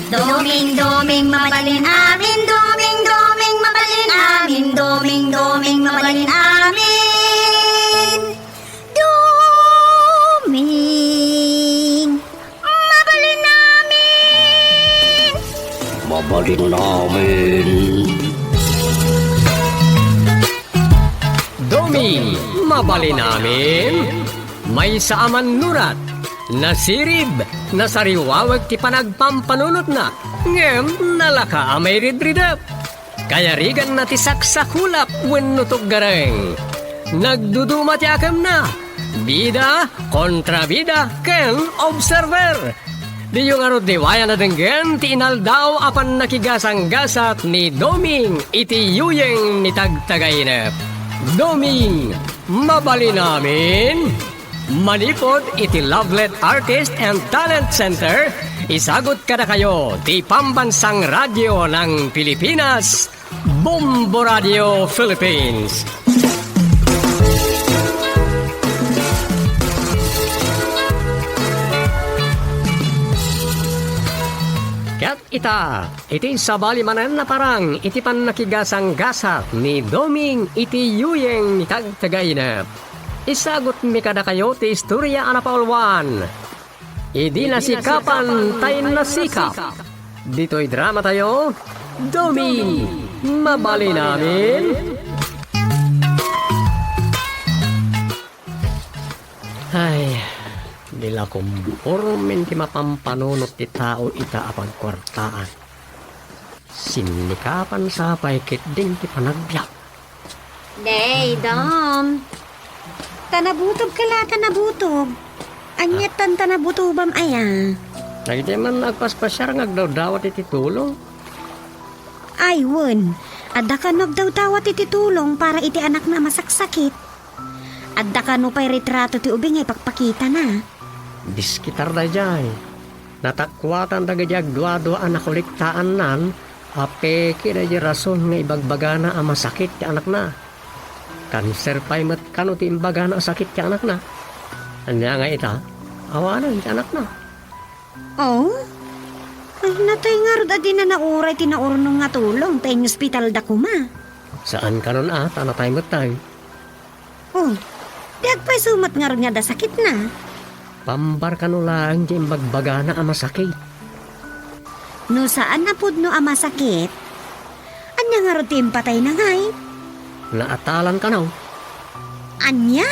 Doming, Doming, mabalin amin. Doming, Doming, mabalin amin. Doming, Doming, mabalin amin. Doming, mabalin amin. Mabalin amin. Doming, mabalin amin. Maysa a mannurat, nasirib, nasariwaweg ti panagpampanunotna, ngem nalaka a mairidridep. Kayariganna ti saksakulap wenno tuggareng. Nagduduma ti akemna, bida, kontrabida, ken observer. Diyo ngarud liwayan a denggen ti inaldaw a pannakigasanggasat ni Doming iti yuyeng ni Tagtagainep. Doming, mabalin amin. Manipud iti Lovelet Artist and Talent Center, isagut kadakayo ti Pambansang Radyo ng Pilipinas, Bombo Radio Philippines. Ket ita, iti sabali manen a parang iti pannakigasanggasat ni Doming iti yuyeng ni Tagtagainep. Isagutmi kadakayo ti istoria a napauluan. Idi nasikapan tay nasikap. Ditoy dramatayo, Doming, mabalin amin. Ay, di la kumpormen ti mapampanunot ti tao ita a pagkuartaan. Sinnikapan sa pay ketdin ti panagbiag. Day, Dom. Ta nabutob ka la, ta nabutob. Ania tan ta nabutobam aya? Dagiti man agpaspasiar nga agdawdawat iti tulong. Ay, wen. Adda kano agdawdawat iti tulong para iti anakna a masaksakit. Adda kano pay retrato ti ubing nga ipakpakitana. Diskitar daydiay. Natakuatan dagiti agduadua a nakolektaannan a peke daydiay rason nga ibagbagana a masakit ti anakna. Kanser pay met kano ti imbagana a sakit ti anakna. Ania nga ita, awanen ti anakna. Oh? Ay, natay ngarud a dina nauray ti naurnong nga tulong ta inyospitalda koma. Saan kanon a, ta natay met tay. Oh, di agpayso met ngarud nga adda sakitna. Pambar kano laeng ti imbagbagana a masakit. No saan a pudno a masakit, ania ngarud ti impatayna ngay? Naatalan kano. Ania?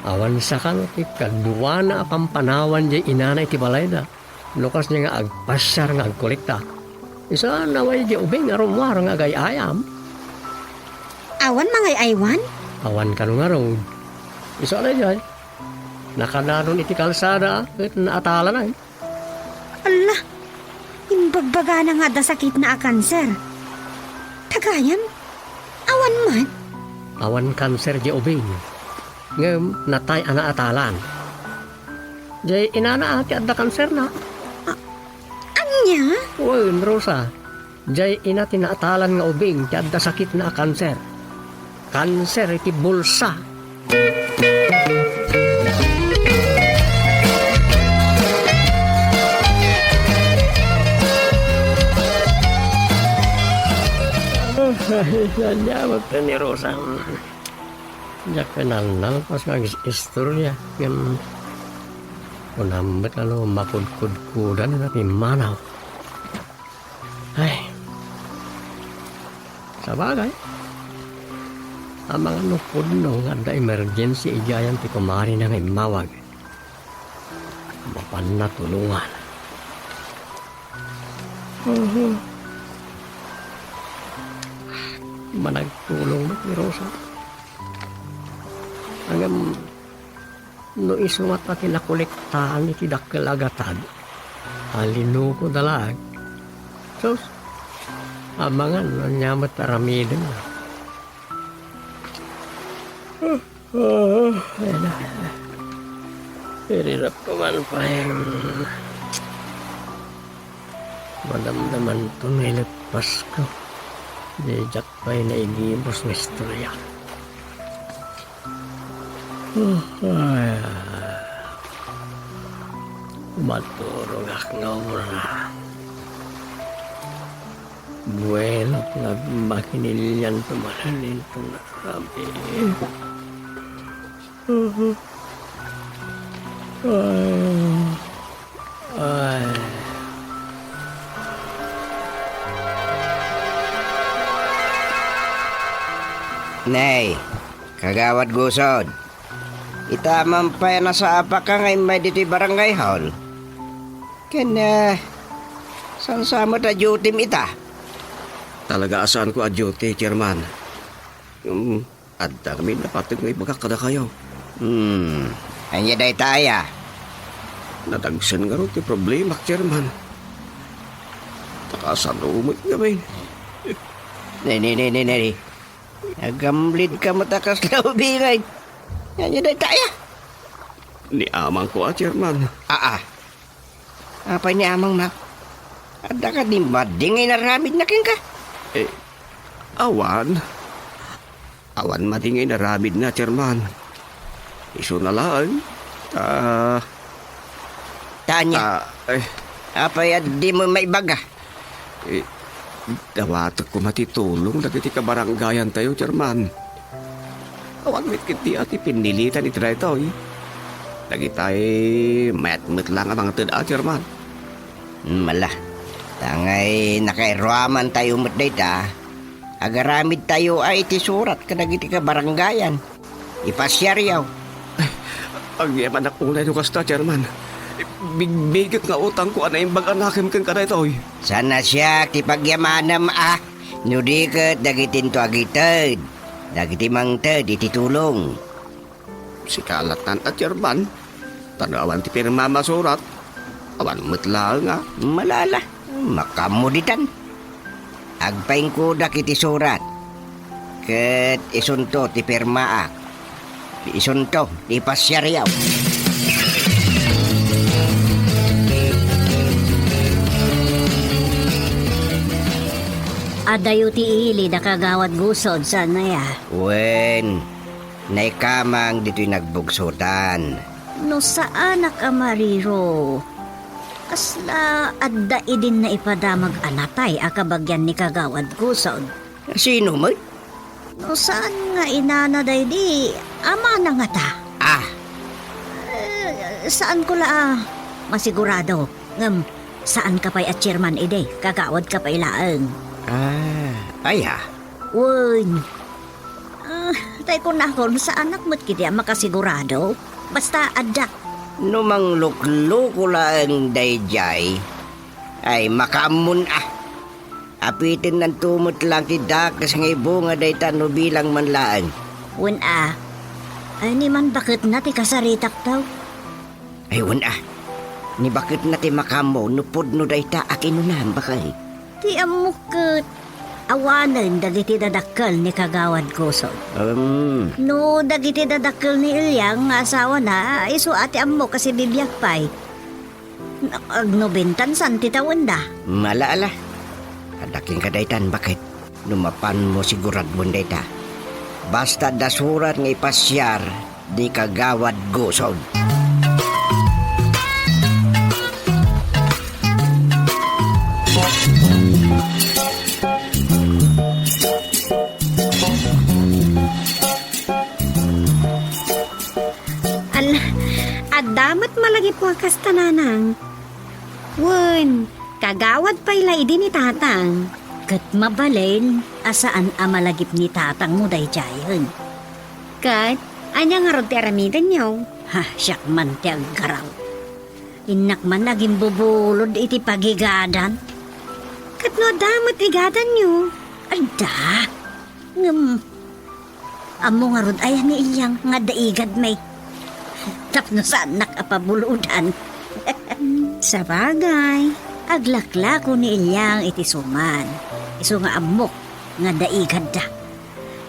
Awan sa kano ti kaduana a pampanawan diay inana iti balayda. No kasdiay nga agpasiar nga agkolekta. Isu a naway diay ubing a rummuar nga agay-ayam. Awan mangay-aywan? Awan kano ngarud. Isu a daydiay. Nakadanon iti kalsada ket naatalanay. Alla, imbagbagana nga adda sakitna a kanser. Ta gayam, awan met? Awan kanser diay ubing. Ngem natay a naatalan. Diay inana a ti adda kanserna. A-, ania? Wen, Rosa. Diay ina ti naatalan nga ubing ti adda sakitna a kanser. Kanser iti bulsa. Ay, saan niya magtani, Rosa? Diak pinalnalpas nga ag-istorya ngem Kunam met a no makudkudkudan a pimmanaw. Ay. Sabagay, amangan no pudno nga adda emergency idiayan ti kumarina nga immawag. Mapanna tulongan. Mhm. Managtulong met ni Rosa. Ngem, no isu ngata ti nakolektaan iti dakkel a gatad, a linukoda laeng. Sus, amangan no ania met aramiden. Ah, ay na. Irirap ko man pay. Madamdaman to nga ileppasko. Diak pay naigibus nga istorya. Ah, ay. Maturogak nga obra. Bueno, nagmakinilian to manen inton narabi. Mhm. Ay. Ay. Nay, Kagawad Gusod. Ita man pay a nasaapaka nga immay ditoy barangay hall. Ken, eh, saan sa met a duty-m ita? Talaga a saanko a duty, Chairman. Hmm, adda ngamin napateg nga ibagak kadakayo. Hmm, ania dayta aya? Nadagsen ngarud ti problema, Chairman. Nakasano met ngamin. Ne, ne, ne, ne, ne. Nagamblidka met a kasla ubingay. Ania dayta aya? Ni amangko a, Chairman. Aa. Apay ni amang, ma? Adda kadi madi nga inaramidna kenka? Eh, awan. Awan madi nga inaramidna, Chairman. Isuna laeng. Ta, Ta ania? Ta, eh. Apay a dimo maibaga? Eh, dawatek koma ti tulong dagiti kabaranggayantayo, Chairman. Awan met ketdi a ti pinnilitan iti daytoy. Dagitay mayat met laeng a mangted a, Chairman. Hmm, ala. Ta ngay nakairuamantayo met dayta, agaramidtayo a iti surat kadagiti kabaranggayan. Ipasiaryo. Agyamanak unay no kasta, Chairman. Bigbiget nga utangko a naimbag a nakem kenka daytoy. Saan a siak ti pagyamanem a, no di ket dagitinto agited, dagiti mangted iti tulong. Sika lattan a, Chairman. Ta no awan ti pirmam a surat, awan met laeng a. Malala, makaammo ditan. Agpaingkodak iti surat, ket isunto ti pirmaak. Isunto ti pasiaryo. Adayo ti ili da Kagawad Gusod, saan aya? Wen, naikamang ditoy nagbugsotan. No saanak a mariro, kasla adda idin naipadamag a natay a kabagian ni Kagawad Gusod? Sino met? No saan nga inana daydi, amana ngata? Ah. Eh, saanko la a masigurado. Ngem, saanka pay a chairman idi, kagawadka pay laeng. Ah, aya? Wen. Ah, tay kunakon, saanak met ketdi a makasigurado. Basta, adda. No manglukloko laeng daydiay, ay makaammon a. Apitennanto met laeng ti dakes nga ibunga dayta no bilang man laeng. Wen a, ay ni man baketna ti kasaritakto. Ay, wen a, ni baketna ti makaammo no pudno dayta a kinunam, baket. Ti ammok ket, awanen dagiti dadakkel ni Kagawad Gusod. Um. No dagiti dadakkel ni Eliang nga asawana, isu a ti ammok a sibibiag pay. Nakaagnubentan san ti tawenda. Mala, ala. Adda kenka daytan, baket. No mapanmo siguradon dayta. Basta adda surat nga ipasiar ni Kagawad Gusod. Ala, Adda met malagipko a kasta, nanang. Wen, kagawad pay la idi ni tatang. Ket mabalin a saan a malagip ni tatangmo daydiayen. Ket, ania ngarud ti aramidenyo? Ha, siak man ti aggaraw. Innak man agimbubulod iti pagigadan. Ket no adda met igadanyo? Adda. Ngem, ammo ngarud aya ni Ilyang nga adda igadmi? Tapno saannak a pabulodan. Sabagay. Aglaklako ni Ilyang iti suman. Isu nga ammok nga adda igadda.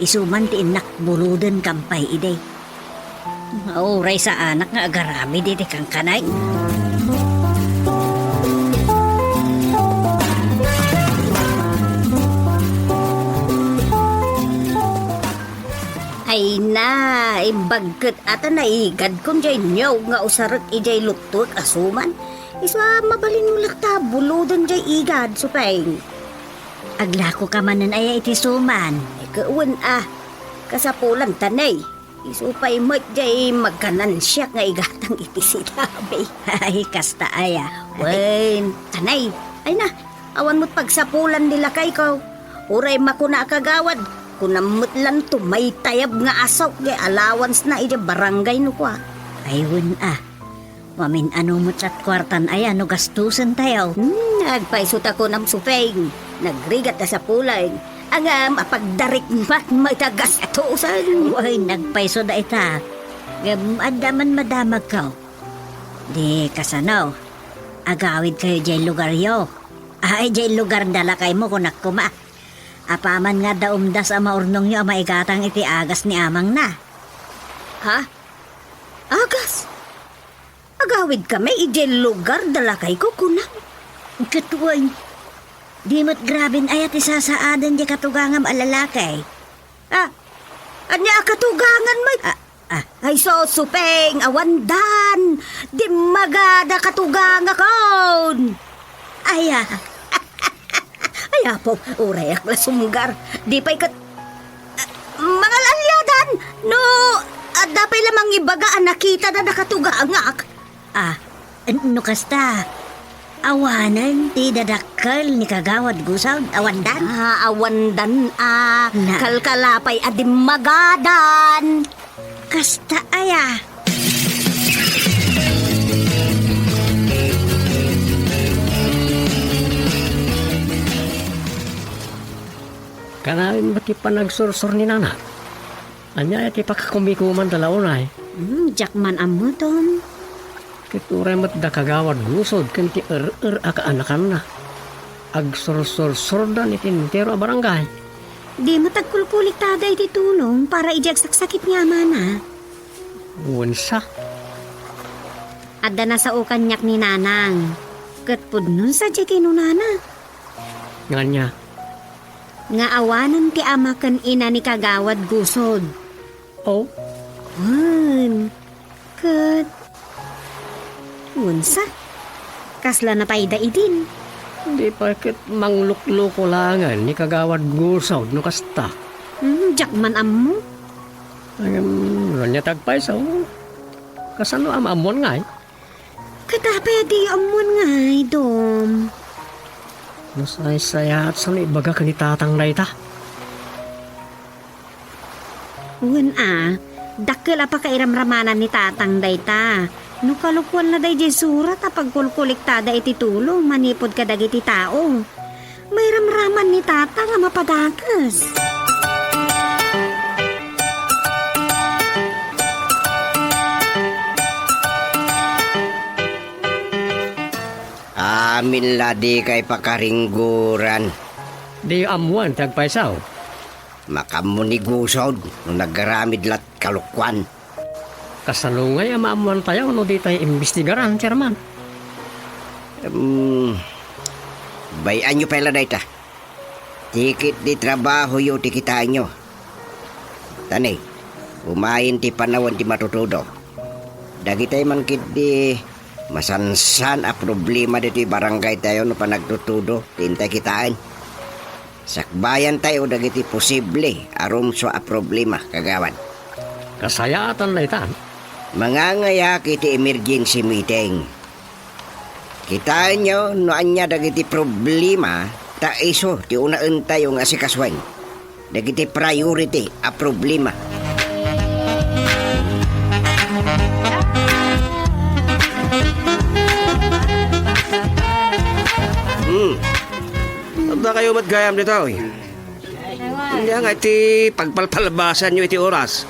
Isu man ti innak buloden kampay idi. Uray saanak nga agaramid iti kankanay. Ay na, imbag ket ata naigadkon jay niyog nga usarek ijay luttuek a suman. Isu a mabalinmo latta buloden jay igad, Supeng. Aglakoka manen aya iti suman? Ay, wen a. Kasapulan, tanay. Isu pay met jay magkanansiak nga igatang iti sidami. Ay, kasta aya. Wen, tanay. Ay na, awan met pagsapulan ni lakayko. Uray makuna a kagawad, kunam met lanto maytayab nga asawk jay allowance na iti barangay no kua. Ay, wen a. Mamin-ano met lat kuartan aya no gastusen tayo. Hmm, agpayso ta kunam, Supeng. Nagrigat a sapulan. Ngem, apagdarikmat met a gastusen. Uy, nagpayso da ita. Ngem, adda man madamagko. Di kasano? Agawid kayo jay lugaryo. Ay, jay lugar da lakaymo, kunak koma. Apaman nga adda umdas a maurnongyo a maigatang iti agas ni amangna. Ha? Agas? Agawid kami idiay lugar da lakayko, kunam. Ket wen, di met graben aya ti sasaaden diay katugangam a lalaki. Ah, ania a katugangan met? Ah, ah. Ay, sus, Supeng, awandan. Dimmagada katugangakon. Aya. Ay, Apo, urayak la sumgar. Di pay ket, ah, mangal-aliadan, no, adda pay la mangibaga a nakitada da katugangak. Ah, no kasta, awanen ti dadakkel ni Kagawad Gusod, awandan? Ah, awandan, ah. Na. Kalkalapay a dimmagadan. Kasta aya. Kanayon met ti panagsursor ni Nana. Ania ti pakakumikuman da la unay? Hmm, diak man ammo, Dom. Ket uray met da Kagawad Gusod ken ti er-er a kaanakanna. Agsursursordan iti entero a barangay. Di met agkulkuliktada iti tulong para idiay agsaksakit nga amana. Wen sa. Adda nasao kaniak ni Nanang. Ket pudno sa diay kinunana. Ngania? Nga awanen ti ama ken ina ni Kagawad Gusod. Oh? Wen. Ket, wen sa? Kasla napayda idin? Di pay ket manglukloko laengen ni Kagawad Gusod no kasta. Hmm, diak man ammo. Ngem, no ania ti agpayso? Kasano a maammuan ngay? Ket apay a diyo ammuan ngay, Dom? Nasaysayaat sa no ibaga ken ni Tatang dayta. Wen a, dakkel a pakairamramanan ni Tatang dayta. No kalukoanna daydiay surat a pagkulkuliktada iti tulong manipud kadagiti tao, mairamraman ni Tatang a mapadakes. Amin la dikay pakaringguran. Diyo ammuan ti agpayso? Makaammo ni Gusod no nagaramid lat kalokuan. Kasano ngay a maammuantayo no ditay imbestigaran, Chairman? Em, bay-anyo pay la dayta. Ti ketdi trabahoyo ti kitaenyo. Tani, umayen ti panawen ti matutudo. Dagitay man ketdi masansan a problema ditoy barangaytayo no panagtutudo ti intay kitaen. Sakbayantayo dagiti posible a rumsua a problema, kagawad. Kasayaatan dayta. Mangangayak iti emergency meeting. Kitaenyo no ania dagiti problema ta isu ti unaentayo nga asikasuen. Dagiti priority a problema. Hmm. Adda kayo met gayam ditoy. Ania nga iti pagpalpalabasanyo iti oras?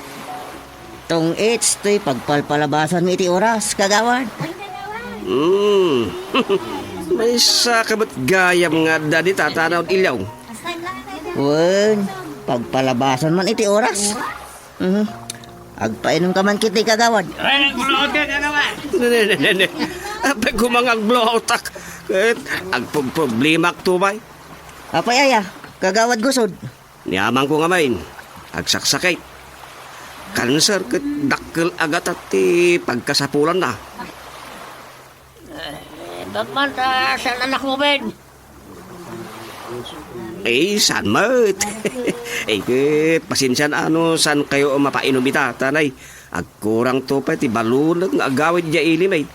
Tong-its toy pagpalpalabasanmi iti oras, kagawad. Hmm. Maysa ka met gayam nga adda dita ta naud-iliaw. Wen, pagpalabasan man iti oras. Mhm. Agpainom ka man kiti, kagawad. Ay, nag-blowout ka, ano ba? Ne, ne, ne, ne, ne. Apay koma nga ag-blowout ak. Ket agpogproblemak to bay. Apay aya, kagawad Gusod? Ni amangko ngamin, agsaksakit. Kanser ket dakkel a gatat ti pagkasapulanna. Eh, bakman ta saan anakmo, Ben? Eh, saan met? Eh, ket pasensian a no saan kayo mapainom ita, tanay. Agkurang to pay ti balunek nga agawid diay ili met.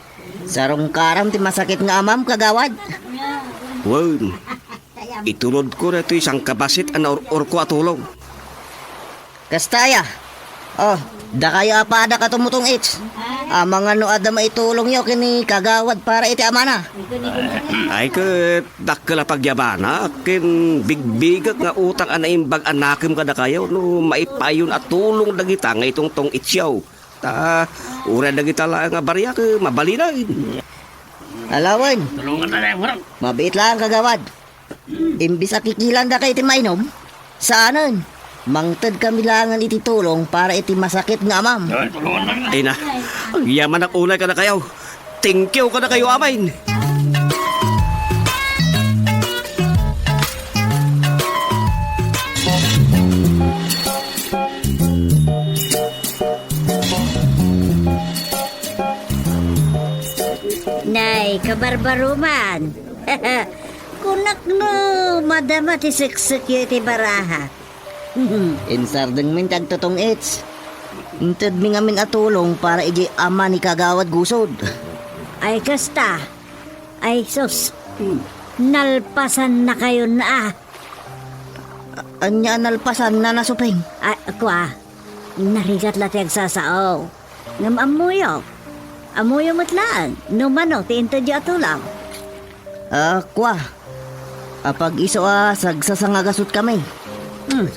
Sarungkaram ti masakit nga amam, kagawad. Wen, itulodko daytoy sangkabassit a naur-urko a tulong. Kasta aya. Oh, dakayo a pada ket tumutong-its. Amangan no adda maitulongyo ken ni kagawad para iti amana. Ay, ket dakkel a pagyabanak ken bigbigek nga utang a naimbag a nakem kadakayo no maipayon a tulong dagita nga itungtong-itsyo. Ta, uray dagita laeng a bariak, mabalinen. Alawen. Tulongan na lang, Murag. Mabiit lang, kagawad. Imbis a kikilanda kay iti mainom, saanen. Mangted kami langen iti tulong para iti masakit nga amam. Ay, tulungan na. Ay na, agyamanak unay kadakayo. Thank you kadakayo, amin. Nay, kabarbaruman. Kunak no madama ti seksekyo iti baraha. Insardengmin ti agtutong-its. Intedmi ngamin a tulong para idiay ama ni Kagawad Gusod. Ay, kasta. Ay, sus. Nalpasannakayon a. A-, ania a nalpasan, Nana Suping? Ay, kua. Narigat la ti agsasao. Ngem ammoyo. Ammoyo met laeng no mano ti intedyo a tulong. Ah, kua. Apag-isu a sagsasangagasut kami. Hmm.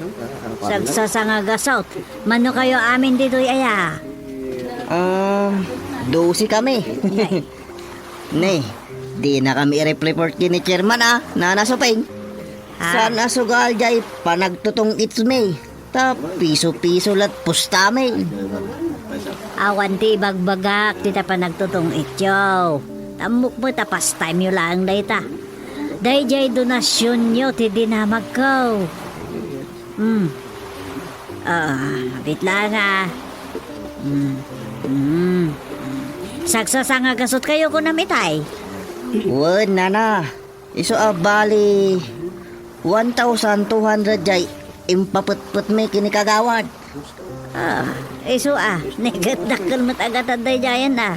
Sagsasangagasut. Mano kayo amin ditoy aya? Ah, dose kami. Ay. Ne, dina kami i-report ken ni chairman a, Nana Suping. Ah. Saan a sugal jay panagtutong-itsmi. Ta piso-piso la't pustami. Awan ti ibagbagak dita panagtutong-ityo. Ammok met a pastime-yo laeng dayta. Dayjay donasionyo ti dinamagko. Hmm. Ah, mabiit laeng a. Hmm. Hmm. Sagsasangagasutkayo kunam itay? Wen, Nana. Isu a bali one thousand two hundred jay impapetpetmi ken ni Kagawad. Ah, isu a, ne ket dakkel met a gatad daydiayen a.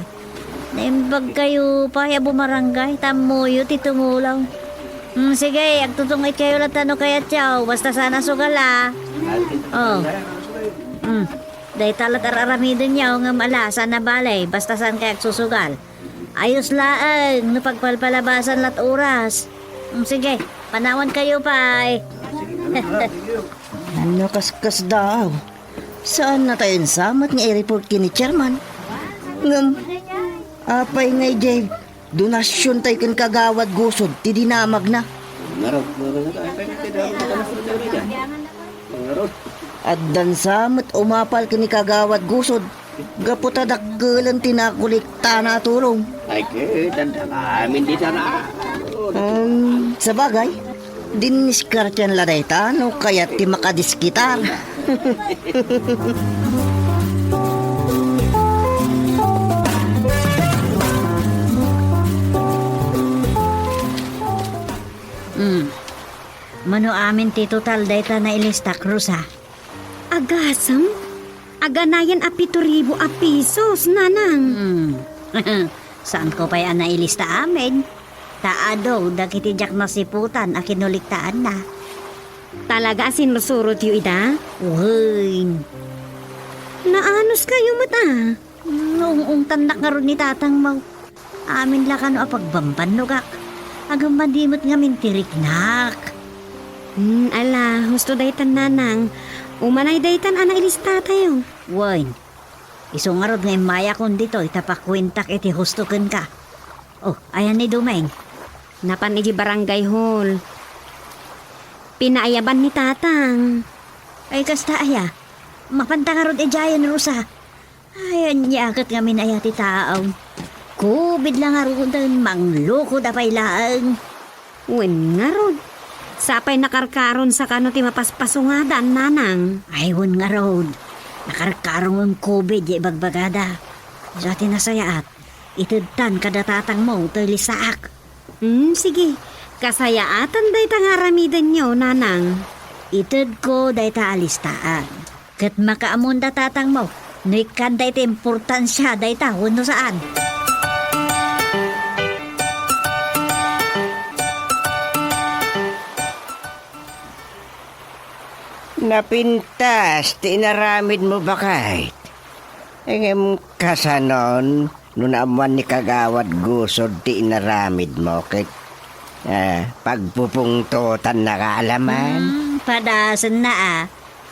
Naimbagkayo pay a bumarangay, ta ammoyo ti tumulong. Hmm, sige, agtutong-itkayo latta no kayatyo, basta saan a sugal a. Oh. Hmm, dayta la't ar-aramidenyo, ngem ala, saan a bale, basta saan kay agsusugal. Ayos laeng no pagpalpalabasan la't oras. Mm, sige, panawankayo pay. Ano, kaskasdaaw? Saan natayon sa met nga i-report ken ni chairman? Ngem, apay nga idiay donasiontayo ken Kagawad Gusod ti dinamagna? Ngarud, ngarud, ngarud. Addan sa met umapal ken ni Kagawad Gusod gapu ta dakkelen ti nakolektana a tulong. Ay, ket, adda amin dita na. Um, sabagay, diniskartean la dayta no kayat ti makadiskitar. Hmm. Mano amin ti total dayta nailistak, Rosa? Agasem? Aganayan a pito ribu a pesos, nanang. Hmm. Saanko pay a nailista amin? Ta adu dagiti diak nasiputan a kinuliktaanna. Talaga a sinursurotyo ida? Wen. Naanuskayo met a. Naung-ungtannak ngarud ni tatangmo. Amin la kano a pagbambannogak. Agam madi met ngamin ti riknak. Hmm, ala, husto daytan, nanang. Umanay daytan a nailistatayo. Wen, isu ngarud nga immayakon ditoy ta pakuentak iti husto kenka. Oh, ayan ni Dumeng? Napan iti barangay hall. Pinaayaban ni tatang. Ay, kasta aya. Mapanta ngarud idiayen, Rosa. Ay, ania ket ngamin aya ti tao. Covid la ngaruden, manglukod a pay laeng. Wen ngarud. Sapay nakarkaron sakano ti mapaspasungadan, nanang. Ay, wen ngarud. Nakarkaron nga covid ya ibagbagada. Isu ti nasayaat. Itedtan kada tatangmo toy listaak. Hmm, sige. Kasayaatan dayta nga aramidenyo, nanang. Itedko dayta a listaan. Ket makaammoda tatangmo no ikkanda iti importansia dayta wenno saan. Napintas ti inaramidmo, baket. Ngem kasanon no naammoan ni Kagawad Gusod ti inaramidmo ket, ah, pagpupungtotannaka a laman? Hmm, padasenna a.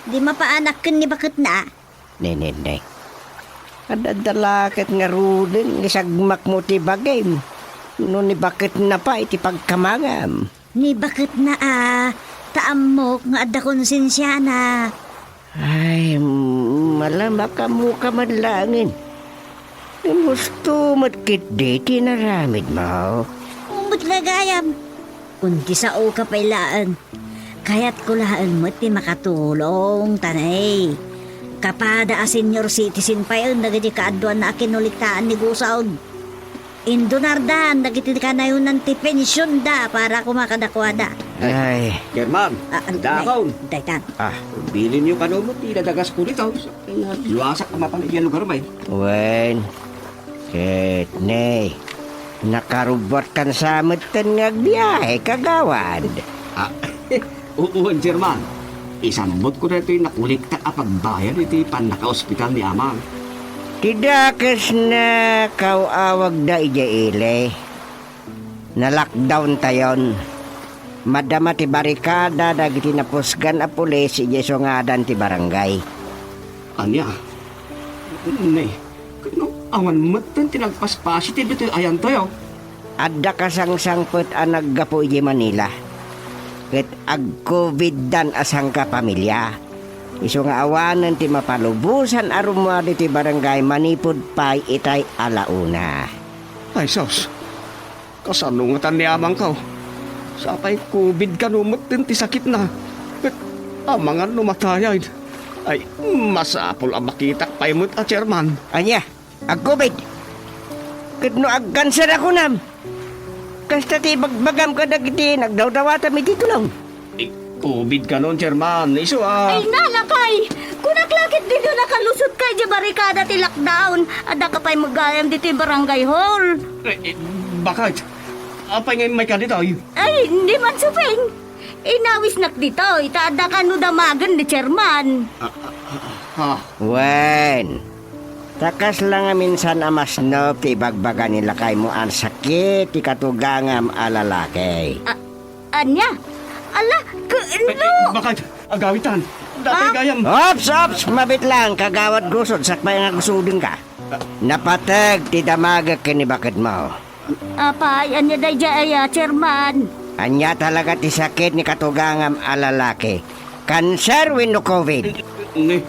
Di mapaanak ken ni baketna a. Nenenne. Adda la ket ngaruden nga isagmakmo ti bagim no ni baketna pay ti pagkamangam. Ni baketna a, ta ammok nga adda konsensiana. Ay, mm, ala, makaammoka man laengen. Ngem husto met ketdi ti inaramidmo. Met la gayam. Kundi saoka pay laeng. Kayatko laeng met ti makatulong, ta nay, kapada a senior citizen payen dagiti kaaduanna a kinuliktaan ni Gusod. Indunardan dagiti kanayonan ti pensionda para koma kadakuada. Ay. German, Ah, ah, dakon. Day-, daytan. Ah. Bilinyo kano met ti idadagasko ditoy. Luasak a mapan idiay lugar, bay. Wen. Ket ne, nakarubbuatkan sa metten nga agbiahe, kagawad. Ah, Wen, German. Isambotko daytoy nakuliktak a pagbayad iti pannakaospital ni Amang. Ti dakesna, kaaw-awagda idiay ili. Na-lockdowntayon. Madama ti barikada dagiti napusgan a pulis idiay sungadan ti barangay. Ania? Ne, no awan metten ti nagpaspositive ditoy ayantayo. Adda kasangsangpet a naggapu idiay Manila, ket agcoviddan a sangkapamilia. Isu nga awanen ti mapalubosan a rummuar ditoy barangay manipud pay itay a la una. Ay, sus! Kasano ngatan ni amangko? Sapay covid kano metten ti sakitna. Ket amangan no matayen. Ay, masapul a makitak pay met a chairman. Ania? Agcovid? Ket no agkanser a kunam? Kasta ti ibagbagam kadagiti nagdawdawatam iti tulong. Eh, covid kanon, chairman. Isu a Ay, nalakay! Kunak la ket ditoy nakalusot ka idiay barikada ti lockdown. Adda ka pay met gayam ditoy barangay hall. Eh, eh, bakit? Apay nga immayka ditoy? Ay, di man suping. Inawisnak ditoy, ta adda kano damagen ni chairman. Ah, ah, ah, ah. Wen, ta kasla ngamin saan a masnop ti ibagbaga ni lakaymo a sakit ti katugangam a lalaki. A-, ania? Ala, ke-, Eh, eh, no! Bakit? Agawitan. Datoy Ah? gayam. Ops, ops! Mabit lang, kagawad gusod, sakbay nga gusudenka. Napateg ti damagek ken ni baketmo. Apay, ania daydiay aya, chairman? Ania talaga ti sakit ni katugangam a lalaki? Kanser wenno covid? Ni,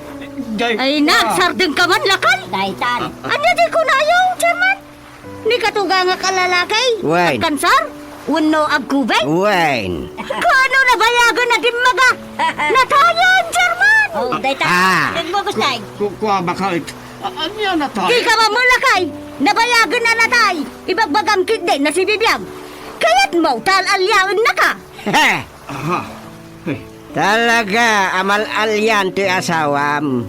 jay, Ay, ah. Nagsardeng ka man, lakay? Daytan. Ania di kunayo, chairman? Ni katugangak a lalaki? Wen. Agkanser? Wenno agkubit? Wen. Kaano nabayagen a dimmaga? Natayen, chairman! Oh, daytan. Ah. Tigmo, Gustay. Ku-, kua, bakit? A-, ania natay? Di ka mamulakay! Nabayagen a natay! Ibagbagam ketdi, nasibibiag! Kayatmo, tal-aliaennaka! He! Aha. Hey. Talaga a mal-alian toy asawam.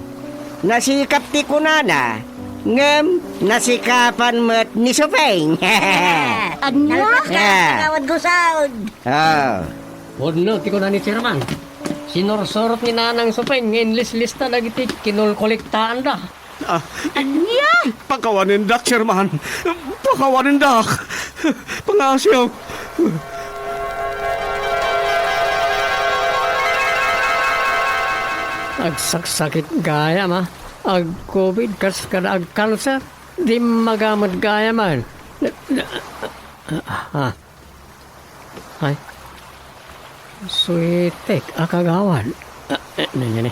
Nasikap ti kunana, ngem nasikapan met ni Supeng. Ania? Nalpas ka, Ah. Kagawad Gusod. Ah. Pudno ti kuna ni Chairman. Sinursuro ni Nanang Supeng nga inlislista dagiti kinulkolektaanda. Ah, Ania? Pakawanindak, Chairman. Pakawanindak. Pangasiw. Agsaksakit gayam, a. Ag-covid kas kada agkanser. Dimmaga met gayam, a. Ah. Ay. Suitek a kagawad. Ah, eh, nanyani.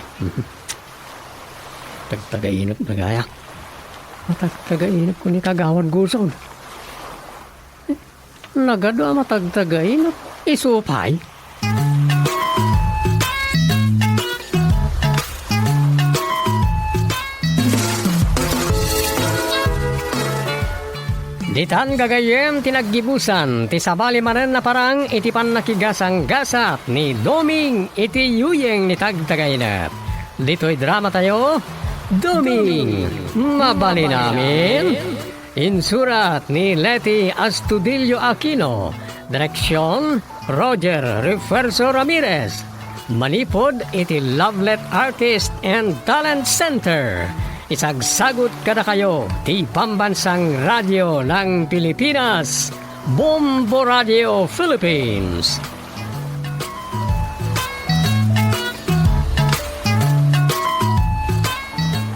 Tagtagainep na gaya. Matagtagainep ko ni Kagawad Gusod. Nagadu a matagtagainep. Isu pay. Ditan gagayyem ti naggibusan ti sabali manen a parang iti pannakigasanggasat ni Doming iti yuyeng ni Tagtagainep. Ditoy dramatayo, Doming, mabalin amin. Insurat ni Leti Astudillo Aquino. Direksyon, Roger Refuerzo Ramirez. Manipud iti Lovelet Artist and Talent Center. Isagsagut kadakayo ti Pambansang Radyo ng Pilipinas, Bombo Radio Philippines.